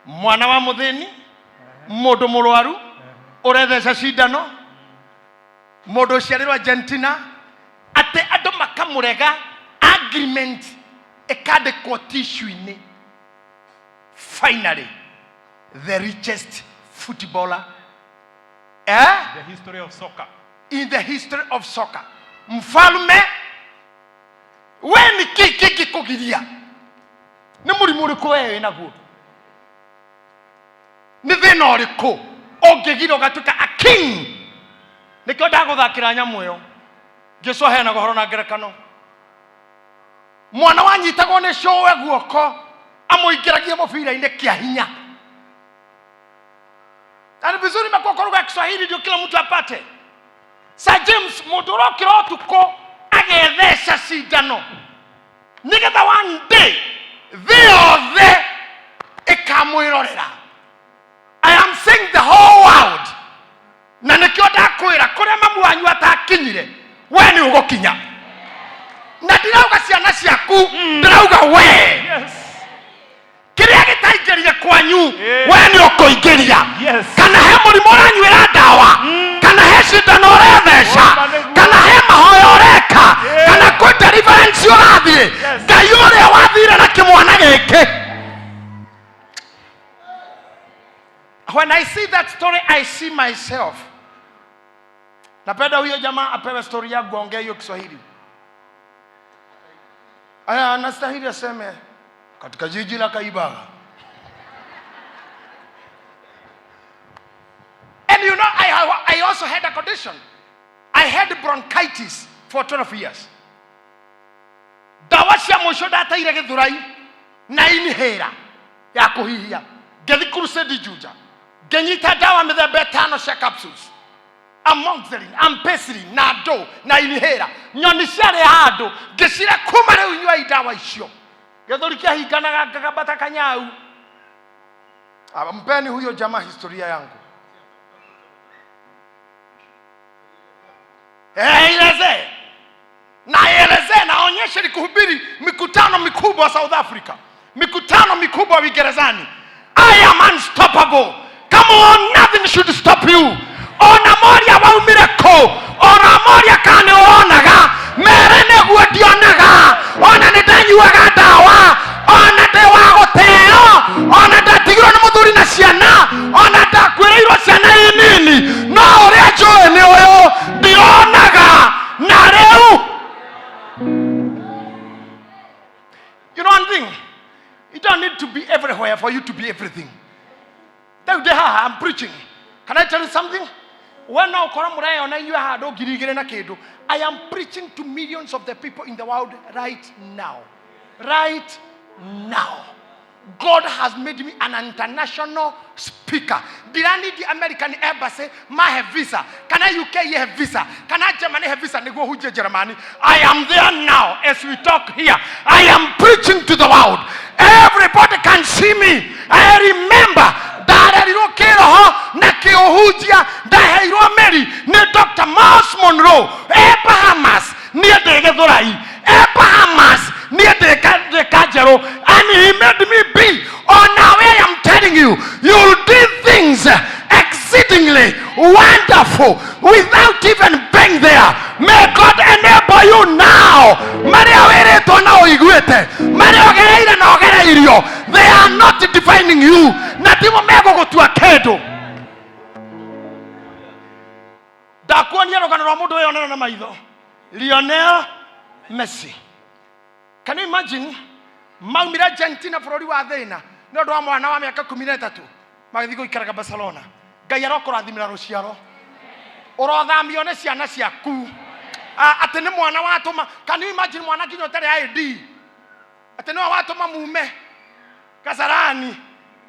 Mwana wa mũthĩni, mũndũ mũrwaru ũretheca cindano, mũndũ ũciarĩrwo Argentina, atĩ andũ makamũrega, agreement ĩkandĩkwo tissue-inĩ, finally the richest footballer, eh? The history of soccer. In the history of soccer. Mfalme, we nĩ kĩ kĩngĩkũgiria? Nĩ mũrimũ ũrĩkũ we wĩ naguo? Nĩ thĩna ũrĩkũ ũngĩgira ũgatuĩka a king? Nĩkĩo ndagũthakĩra nyamũ ĩyo. Jesu aheanaga ũhoro na ngerekano. Mwana wanyitagwo nĩ cũwe guoko amũingĩragie mũbira-inĩ kĩa hinya. Na ni vizuri imekuwa kwa lugha ya Kiswahili ndio kila mtu apate. Sir James, mũndũ ũrokĩra ũtukũ agetheca cindano nĩgetha one day thĩ yothe ĩkamwĩrorera. I am saying the whole world. Na nĩkĩo ndakwĩra, kũrĩa mamu wanyu atakinyire, we nĩ ũgũkinya. Na ndirauga ciana ciaku, ndĩrauga we. Kĩrĩa gĩtaingĩrire kwanyu, we nĩ ũkũingĩria. Kana he mũrimũ ũranyuĩra ndawa, kana he cindano ũretheca, Woma nĩguo. kana he mahoya ũreka, kana kwĩ deliverance ũrathiĩ, Ngai ũrĩa wathire na kĩmwana gĩkĩ. When I see that story, I see myself. Napenda huyo jamaa apewe story yangu aongee hiyo Kiswahili. Aya, anastahili aseme katika jiji la Kaibaga. And I also had a condition. I had bronchitis for 12 years. Ndawa cia mũico ndateire Gĩthũrai na inhaler ya kũhihia. Ngĩthiĩ crusade Juja. Ngĩnyita ndawa mĩthemba ĩtano cia capsules. Amoxicillin, ampicillin, na ndũ na inhaler. Nyoni ciarĩ handũ ngĩcira kuma rĩu nyuai ndawa icio. Gĩthũri kĩahinganaga ngagambata kanyau. Ah, mpeni huyo jamaa historia yangu. Eh, elezee. Na elezee na aonyeshe nikuhubiri mikutano mikubwa South Africa, mikutano mikubwa Uingerezani. I am unstoppable. Come on, nothing should stop you. Ona moria waumire kũ? For you to be everything. Rĩu ndĩ haha, I'm preaching. Can I tell you something? We no ũkorwo mũreyona inyuĩ haha andũ 2,000 na kĩndũ. I am preaching to millions of the people in the world right now. Right now. God has made me an international speaker. Ndiranidi American embassy mahe visa, kana UK yehe visa, kana Germany he visa nĩguo hunjie Germany. I am there now as we talk here. I am preaching to the world. Everybody can see me. I remember ndarerirwo kĩroho na kĩũhunjia, ndaheirwo mĩri nĩ Dr. Miles Monroe e Bahamas. Niĩ ndĩ Gĩthũrai, e Bahamas, niĩ ndĩ Kanjerũ, and he made me be. On now I am telling you, you'll do things exceedingly wonderful without even being there. May God enable you now. Marĩa wĩrĩtwo na ũiguĩte, marĩa ũgereire na ũgereirio, they are not defining you, na timo megũgũtua kĩndũ. Ndakuonia rũgano rwa mũndũ wĩyonera na maitho, Lionel Messi. Can you imagine? Maumire Argentina, bũrũri wa thĩna, nĩ ũndũ wa mwana wa mĩaka 13, magĩthiĩ gũikaraga Barcelona. Ngai arokũrathimĩra rũciaro ũrothamio nĩ ciana ciaku. Ah, atĩ nĩ mwana watũma. Can you imagine mwana nginya ũtarĩ ID, atĩ nĩwe watũma mume Kasarani,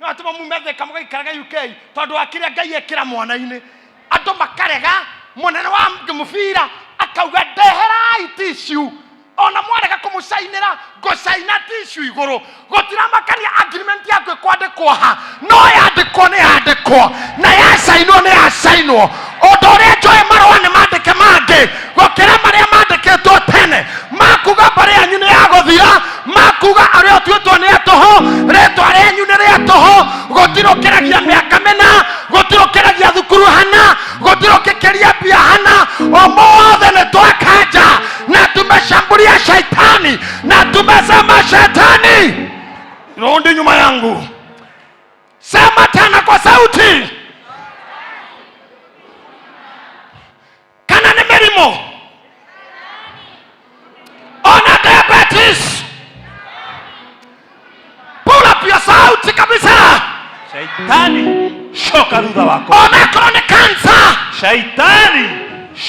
nĩwe watũma mume Thika mũgaikaraga UK, tondũ wa kĩrĩa Ngai ekĩra mwana-inĩ? Andũ makarega, mũnene wa mũbira akauga, "Ndeherai tissue. Ona mwarega kũmũcainĩra, ngũcaina tissue igũrũ." Gũtiramakania agreement yaku ĩkwandĩkwo ha, no yandĩkwo nĩ yandĩkwo, na yacainwo nĩ yacainwo. Ũndũ ũrĩa njũĩ, marũa nĩ mandĩke mangĩ gũkĩra marĩa mandĩkĩtwo tene makuga mbarĩ yanyu nĩ ya gũthira, makuga arĩa ũtuĩtwo nĩ atũhũ, rĩtwa rĩanyu nĩ rĩa tũhũ, gũtirũkĩragia mĩaka mĩna, gũtirũkĩragia thukuru hana, gũtirũkĩkĩria mbia hana. Ũmũthĩ nĩ twakanja na tumeshambulia shaitani na tumesema, "Shetani, rudi nyuma yangu." Sema tena kwa sauti. Kana nĩ mĩrimũ, ona diabetes, pull up your sauti kabisa. Shaitani, coka thutha wakwa. Ona korwo nĩ cancer. Shaitani,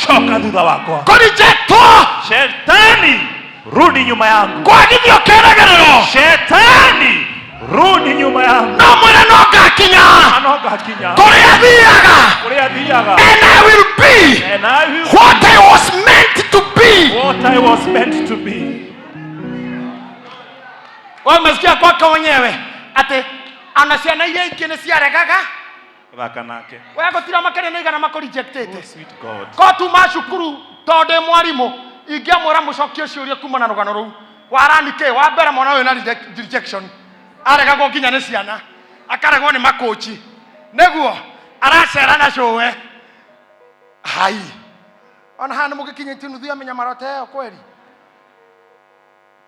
coka thutha wakwa. Kũrejectwo. Shetani, rudi nyuma yangu. Kwagithio kĩrĩgĩrĩro. Shetani, rudi nyuma yangu. No mwĩre no ngakinya No ngakinya kũrĩa thiaga. Kũrĩa thiaga. And I will be And I will what I was meant to be. What I was meant to be. Wamesikia kwake wenyewe atĩ ona ciana iria ingĩ nĩ ciaregaga Thaka nake. We gũtira makĩria nĩ igana makũrejectĩte. Oh, sweet God. Ko tuma cukuru, tondũ ndĩ mwarimũ, ingĩamwĩra mũcokie ciũria kuma na rũgano rũu warani kĩ wa mbere, mwana ũyũ na rejection, aregagwo nginya nĩ ciana, akaregwo nĩ makũci, nĩguo aracera na cũwe hai. Ona haha nĩ mũgĩkinyĩtie nuthu ya mĩnyamaro ta ĩyo kweli.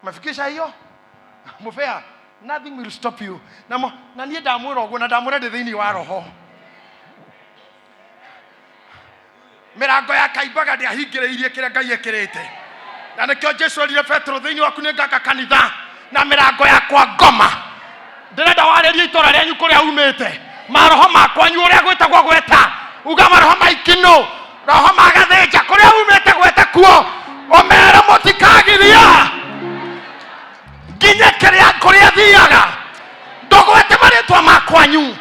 Mafikisha hiyo mũbea, nothing will stop you. Na na niĩ ndamwĩra ũguo, na ndamwĩra ndĩ thĩinĩ wa roho, mĩrango ya kaimbaga ndĩahingĩrĩirie kĩrĩa Ngai ĩkĩrĩte. Na nĩkĩo Jesu erire Petero, "Thĩinĩ waku nĩ ngaka kanitha, na mĩrango yakwa ngoma." Ndĩrenda warĩrie itũra rĩanyu kũrĩa umĩte, maroho ma kwanyu ũrĩa gwĩtagwo, gweta uga maroho ma ikinũ, roho ma gathĩnja, kũrĩa umĩte, gweta kuo, ũmere mũtikagiria nginya kĩrĩa kũrĩa thiaga. Ndũgwete marĩtwa ma kwanyu,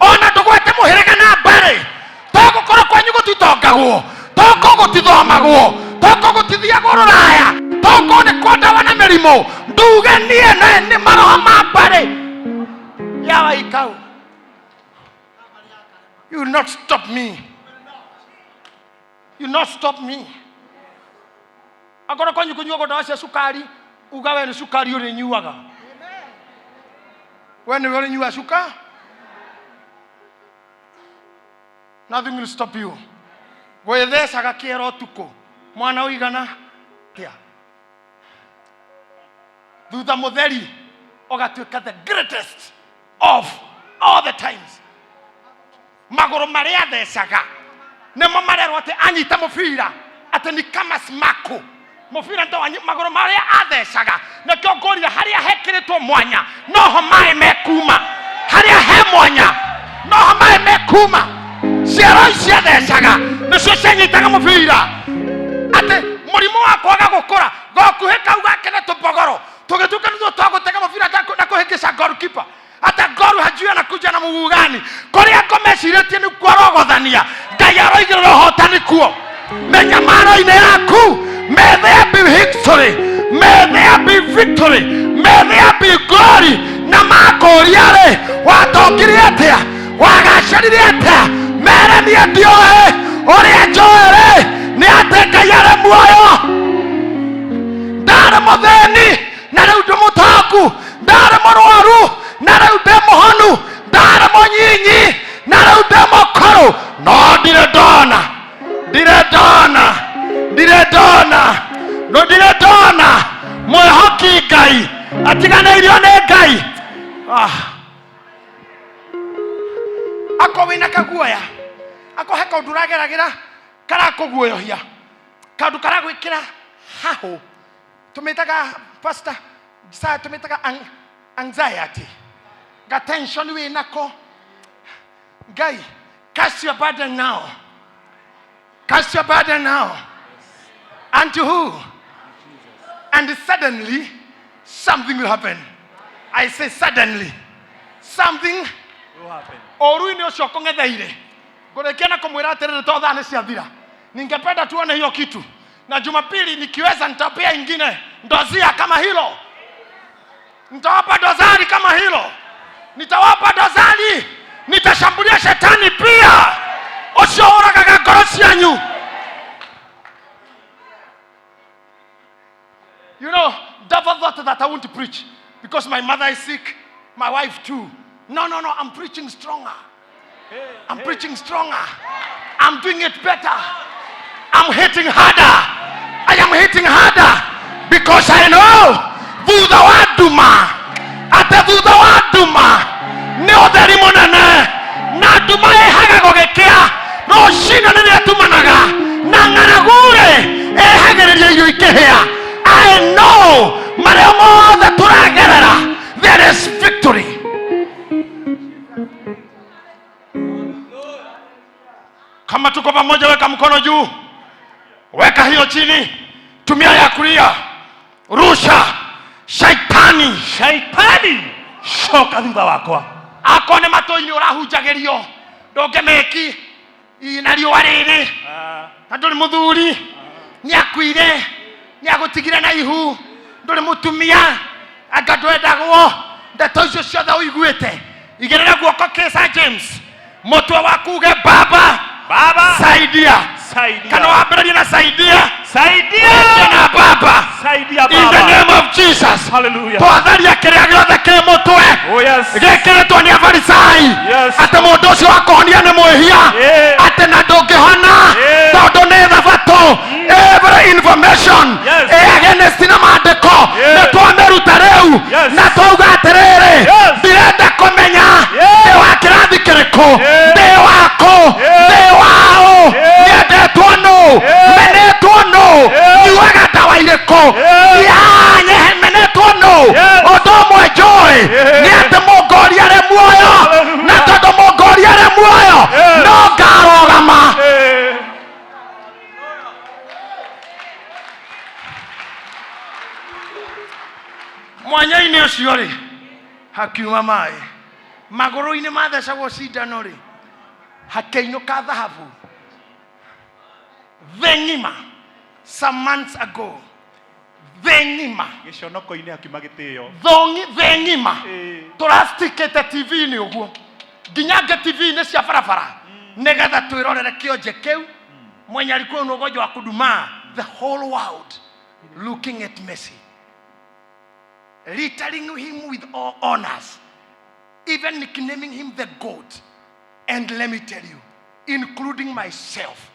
ona ndũgwete mũhĩrĩga na mbarĩ. Togũkorwo kwanyu gũtitongagwo, toko gũtithomagwo, toko gũtithiagwo rũraya, toko nĩ kwandawa na mĩrimũ, nduge niĩ nĩ maroho ma mbarĩ ya Waikau. You will not stop me. You will not stop me. Akorwo kwanyu kũnyuagwo ndawa cia cukari, uga we nĩ cukari ũrĩnyuaga, we nĩwe ũrĩnyua cuka. Nothing will stop you. Gwĩthecaga kĩero ũtukũ, mwana ũigana atĩa, thutha mũtheri ũgatuĩka the greatest of all the times. Magũrũ marĩa athecaga nĩmo marerwo atĩ anyita mũbira atĩ ni kama smako mũbira ndo magũrũ marĩa athecaga. Nĩkĩo ngũrire harĩa hekĩrĩtwo mwanya noho maĩ mekuma. Mwanya noho maĩ mekuma ciero ciathecaga nĩcio cianyitaga mũbira atĩ mũrimũ wa kwaga gũkũra gokuhĩ kau gake na tũmbogoro tũgĩtuĩka nĩtuo twa gũtega mũbira na kũhĩngĩca goalkeeper. Hata goru hajui anakuja na mguu gani. Kũrĩa ngoma ĩcirĩtie nĩ kuorogothania Ngai aroigĩrĩra ũhotani kuo mĩnyamaro-inĩ yaku. May there be victory, may there be victory, may there be glory. Na makũria rĩ, watongire atĩa, wagacĩrire atĩa? Mere niĩ ndiũĩ, ũrĩa njũĩ rĩ nĩ atĩ Ngai arĩ muoyo. Ndarĩ mũthĩni na rĩu ndĩ mũtongu, ndarĩ mũrwaru na rĩu ndĩ mũhonu, ndarĩ mũnyinyi na rĩu ndĩ mũkũrũ, no ndirĩ ndona, ndirĩ ndona, ndirĩ ndona, no ndirĩ ndona mwĩhoki Ngai atiganĩirio nĩ Ngai. Ah. Ako wĩna kaguoya, ako he kaũndũ ũrageragĩra karakũguoyohia, kaũndũ karagwĩkĩra hahũ, tũmĩtaga pastor sa tũmĩtaga anxiety, ga tension wĩ nako. Ngai, cast your burden now, cast your burden now unto who? And suddenly something will happen. I say suddenly something will happen. Ũru-inĩ ũcio ũkũng'etheire, ngũrĩkia na kũmwĩra atĩrĩrĩ, to thaa nĩ ciathira, ningependa tuone hiyo kitu na Jumapili nikiweza nitapea ingine ndozia kama hilo, nitawapa dozari kama hilo, nitawapa dozari, nitashambulia shetani pia ũcio ũragaga ngoro cianyu. You know, devil thought that I won't preach because my mother is sick, my wife too. No, no, no, I'm preaching stronger. I'm preaching stronger. I'm doing it better. I'm hitting harder. I am hitting harder because I know thutha wa nduma, atĩ thutha wa nduma nĩ ũtheri mũnene, na nduma ĩhaga gũgĩkĩa, rũcinĩ nĩrĩo ĩtumanaga, na ng'aragu-rĩ ĩhagĩrĩria irio ikĩhĩa. I know marĩa mothe tũragerera, there is victory. Kama tuko pamoja, weka mkono juu, weka hiyo chini, tumia ya kulia, rusha shaitani. Shaitani, coka thutha wakwa. Akorwo nĩ matũ-inĩ ũrahunjagĩrio ndũngĩmĩki na riũa rĩrĩ, na ndũrĩ mũthuri, nĩ akuire, nĩ agũtigire na ihu, ndũrĩ mũtumia, anga ndwendagwo, ndeto icio ciothe ũiguĩte, igĩrĩra guoko kĩsa James mũtwe waku uge, Baba, Baba, saidia. Saidia. Kana wambĩrĩrie na saidia. Saidia. Na Baba. Saidia. In the Baba. name of Jesus. Hallelujah. Twatharia kĩrĩa gĩothe kĩ mũtwe Oh yes. gĩkĩrĩtwo nĩ Afarisai atĩ mũndũ ũcio wakũhonia nĩ mwĩhia, atĩ na ndũngĩhona tondũ nĩ thabatũ. Every information ĩ against na maandĩko, nĩ twamĩruta rĩu na twauga atĩrĩrĩ, ndirenda kũmenya ndĩ wa kĩrathi kĩrĩkũ, ndĩ wakũ, ndĩ waũ, nyendetwo nũ, menetwo nũ, nyuaga ndawa irĩkũ, ya menetwo nũ. Ũndũ ũmwe njũĩ nĩ atĩ mũngori arĩ muoyo, na tondũ mũngori arĩ muoyo no ngarũgama. Mwanya-inĩ ũcio rĩ, hakiuma maĩ, magũrũ-inĩ mathecagwo cindano rĩ, hakĩinũka thahabu thĩ ng'ima. Some months ago, thĩ ng'ima. Gĩconoko-inĩ akiuma gĩtĩo. Thongi thĩ ng'ima. Tũrastikĩte TV-inĩ ũguo nginya ngĩ TV-inĩ cia barabara nĩgetha twĩrorere kĩonje kĩu mwenye alikuwa na ugonjwa wa kudumaa. The whole world looking at Messi, littering him with all honors, even nicknaming him the GOAT. And let me tell you, including myself,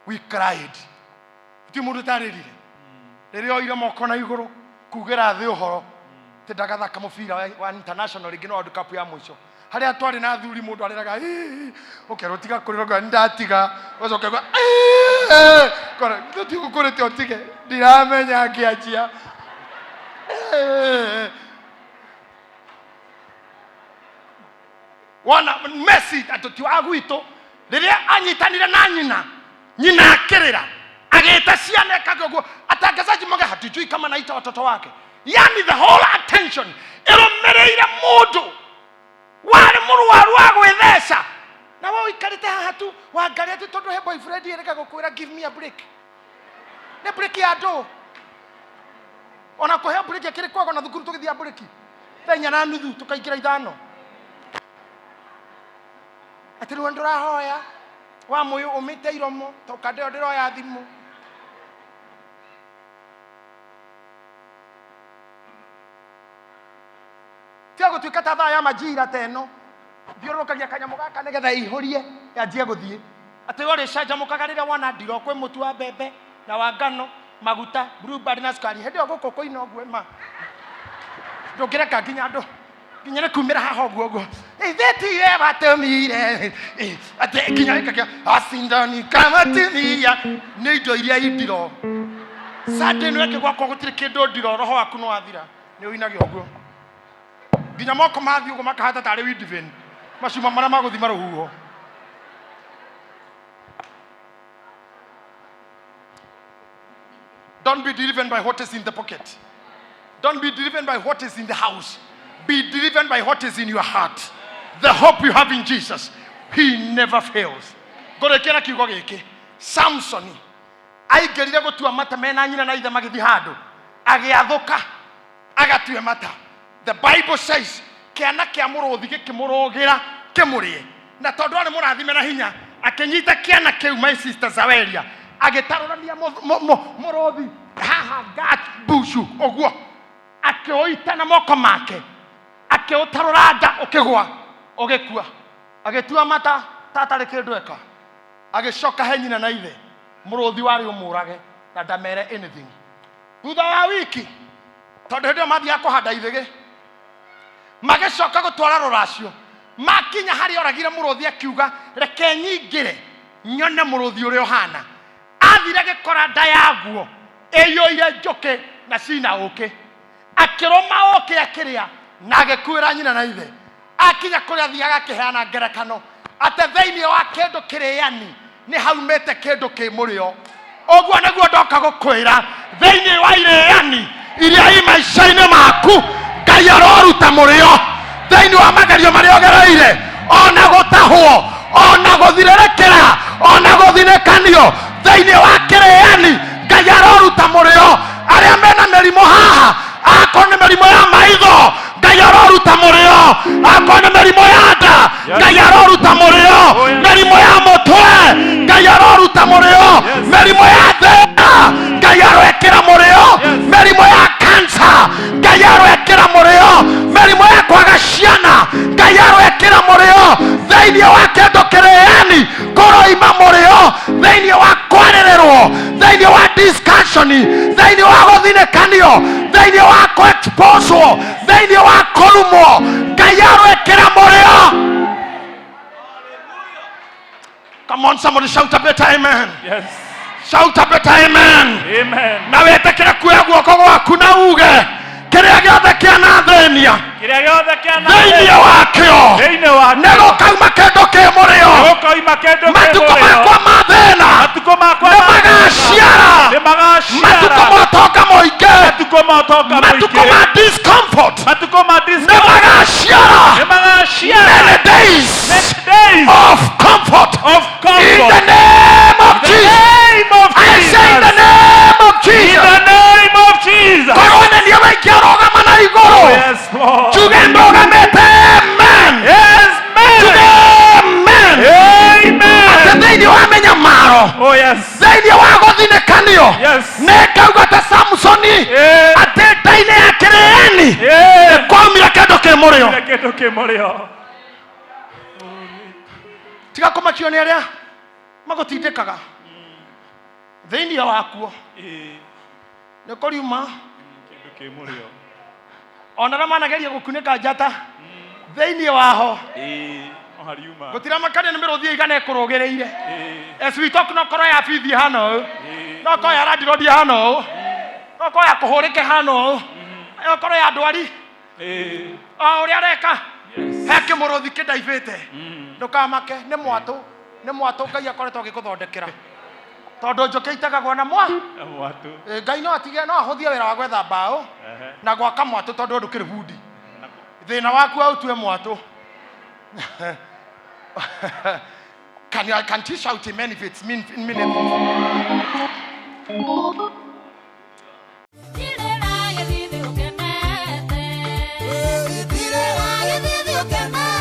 we cried. Ti mũndũ ũtarĩrire rĩrĩa oire moko na igũrũ kugĩra thĩ ũhoro tĩ ndagathaka mũbira wa international rĩngĩ, no World Cup ya mũico harĩa twarĩ na athuri, mũndũ arĩraga, "Ĩĩ," ũkerwo tiga kũrĩra, ũkauga, "Nĩndatiga," ũgacoka ũkauga, "Ĩĩ," ũkona, tũtigũkũrĩte ũtige, ndiramenya ngĩanjia. Ĩĩ. Wona Messi atũ ti wa gwitũ, rĩrĩa anyitanire na nyina, nyina akĩrĩra agĩta ciana ĩkage ũguo, atangazaji moge hatujui kama naita watoto wake. Yani the whole attention ĩrũmĩrĩire mũndũ warĩ mũrwaru wa gwĩtheca, na we ũikarĩte haha tu wangarĩ atĩ tondũ he boyfriend ĩrĩga gũkwĩra give me a break. Nĩ break ya ndũ? Ona kũheo break akĩrĩ kwaga na thukuru tũgĩthiĩ break thaa inya na nuthu tũkaingĩra ithano, atĩ rĩu ndũrahoya wa mũyũ ũmĩte iromo toka ndĩo ndĩroya thimũ. Tiga gũtuĩka ta thaa ya majira ta ĩno, thiũrũrũkagia kanyamũ gaka nĩgetha ĩihũrie yanjie gũthiĩ, atĩ we ũrĩcanjamũkaga rĩrĩa wona ndiro kwĩ mũtu wa mbembe na wa ngano, maguta, Blueband na cukari. Hĩndĩ ĩyo gũkũ kũina ũguo ma ndũngĩreka nginya andũ nginya nĩ kumĩra haha ũguo ũguo ithe watũmire atĩ nginya ĩkagia acindani kamatumia nĩ indo iria indiro. Sunday ĩno ĩngĩ gwakwa gũtirĩ kĩndũ ndiro, roho waku nĩ wathira nĩ ũinagia ũguo nginya moko mathiĩ ũguo makahata tarĩ windivane macuma marĩa magũthima rũhuho. Don't be driven by what is in the pocket. Don't be driven by what is in the house. Be driven by what is in your heart. The hope you have in Jesus. He never fails. Ngũrĩkia na kiugo gĩkĩ. Samson aingĩrire gũtua mata mena nyina na ithe magĩthiĩ handũ, agĩathũka agatue mata. The Bible says kĩana kĩa mũrũthi gĩkĩmũrũgĩra kĩmũrĩe, na tondũ arĩ mũrathime na hinya, akĩnyita kĩana kĩu, my sister Zaweria, agĩtarũrania mũrũthi haha gat bushu ũguo, akĩũita na moko make, akĩũtarũra nda, ũkĩgwa, ũgĩkua. Agĩtua mata ta atarĩ kĩndũ eka, agĩcoka he nyina na ithe. Mũrũthi warĩ ũmũrage na ndamere anything. Thutha wa wiki, tondũ hĩndĩ ĩyo mathiaga kũhanda ithĩgĩ, magĩcoka gũtwara rũracio, makinya harĩa oragire mũrũthi, akiuga, "Reke nyingĩre nyone mũrũthi ũrĩa ũhana." Athire gĩkora nda yaguo ĩiyũire njũkĩ na cina ũkĩ. Akĩrũma ũkĩ akĩrĩa na agĩkuĩra nyina na ithe. Akinya kũrĩa athiaga akĩheana ngerekano atĩ thĩinĩ wa kĩndũ kĩrĩani nĩ haumĩte kĩndũ kĩ mũrĩo. Ũguo nĩguo ndoka gũkwĩra, thĩinĩ wa irĩani iria i maica-inĩ maku Ngai aroruta mũrĩo. Thĩinĩ wa magerio marĩa ũgereire, ona gũtahwo, ona gũthirĩrĩkĩra, ona gũthinĩkanio, thĩinĩ wa kĩrĩani Ngai aroruta mũrĩo. Arĩa mena mĩrimũ haha, akorwo nĩ mĩrimũ ya maitho, Ngai aroruta mũrĩo. Akorwo nĩ mĩrimũ ya nda, Ngai aroruta mũrĩo. Mĩrimũ ya mũtwe, Ngai aroruta mũrĩo. Mĩrimũ ya thĩna, Ngai aroekĩra mũrĩo. Mĩrimũ ya kansa, Ngai aroekĩra mũrĩo. Mĩrimũ ya kwaga ciana, Ngai aroekĩra mũrĩo. Thĩinĩ wa kĩndũ kĩrĩani kũroima mũrĩo. Thĩinĩ wa kwarĩrĩrwo, thĩinĩ wa discussion, thĩinĩ wa gũthinĩkanio, thĩinĩ wa kũexposwo, thĩinĩ wa kũrumwo, Ngai aroekĩra mũrĩo. Come on, somebody shout a better amen. Yes. Shout a better amen. Amen. Na wĩtĩkĩre kuoya guoko gwaku na uge, kĩrĩa gĩothe kĩanathĩnia, Kĩrĩa gĩothe kĩana thĩinĩ wakĩo thĩinĩ wa nĩ gũkauma kĩndũ kĩ mũrĩo. Gũkoima kĩndũ kĩ Matukũ mũrĩo. makwa ma thĩna Matukũ makwa nĩ ma magaciara. nĩ magaciara. Matukũ ma ũtonga mũingĩ, Matukũ ma ũtonga matukũ mũingĩ. ma discomfort Matukũ ma nĩ discomfort magaciara. nĩ magaciara. Many days Many days of comfort of in the comfort. name of The Jesus. name of I say in the Jesus. name of In Jesus. the name of Jesus. Korwo nĩ niĩ waingĩ arũgama na igũrũ, Yes, Lord. njuge ndũgamĩte amen. Yes, Njuge man. amen. Atĩ Amen. thĩinĩ wa mĩnyamaro, Oh, yes. thĩinĩ wa gũthinĩkanio, Yes. nĩ ngauga ta Samsoni atĩ nda-inĩ ya kĩrĩani kwaumire kĩndũ kĩ mũrĩo. Kĩndũ kĩ mũrĩo. Tiga kũmakio nĩ arĩa magũtindĩkaga. Thĩinĩ wakuo nĩ kũriuma Kĩndũ kĩ mũrĩo. Ona arĩa manageria gũkunĩka njata thĩinĩ waho, Ĩĩ, no hariuma. Gũtiramakania nĩ mĩrũthi ĩigana ĩkũrũgĩrĩire. Ĩĩ, As we talk, no korwo ya bithi hana ũũ, ĩĩ. no korwo ya landlord hana ũũ, no korwo ya kũhũrĩke hana ũũ, no korwo ya ndwari Ĩĩ. o ũrĩa areka. Yes. He kĩmũrũthi kĩndaibĩte. Ndũkamake, nĩ mwatũ, nĩ mwatũ Ngai akoretwo agĩkũthondekera. Tondũ njũkĩ itagagwo na mwa. Mwatũ. Ĩ, Ngai no atige, no ahũthie wĩra wa gwetha mbaũ na gwaka mwatũ tondũ ndũkĩrĩ bundi. Thĩna waku aũtue mwatũ. Can you, can't you shout amen if it's mean, meaningful?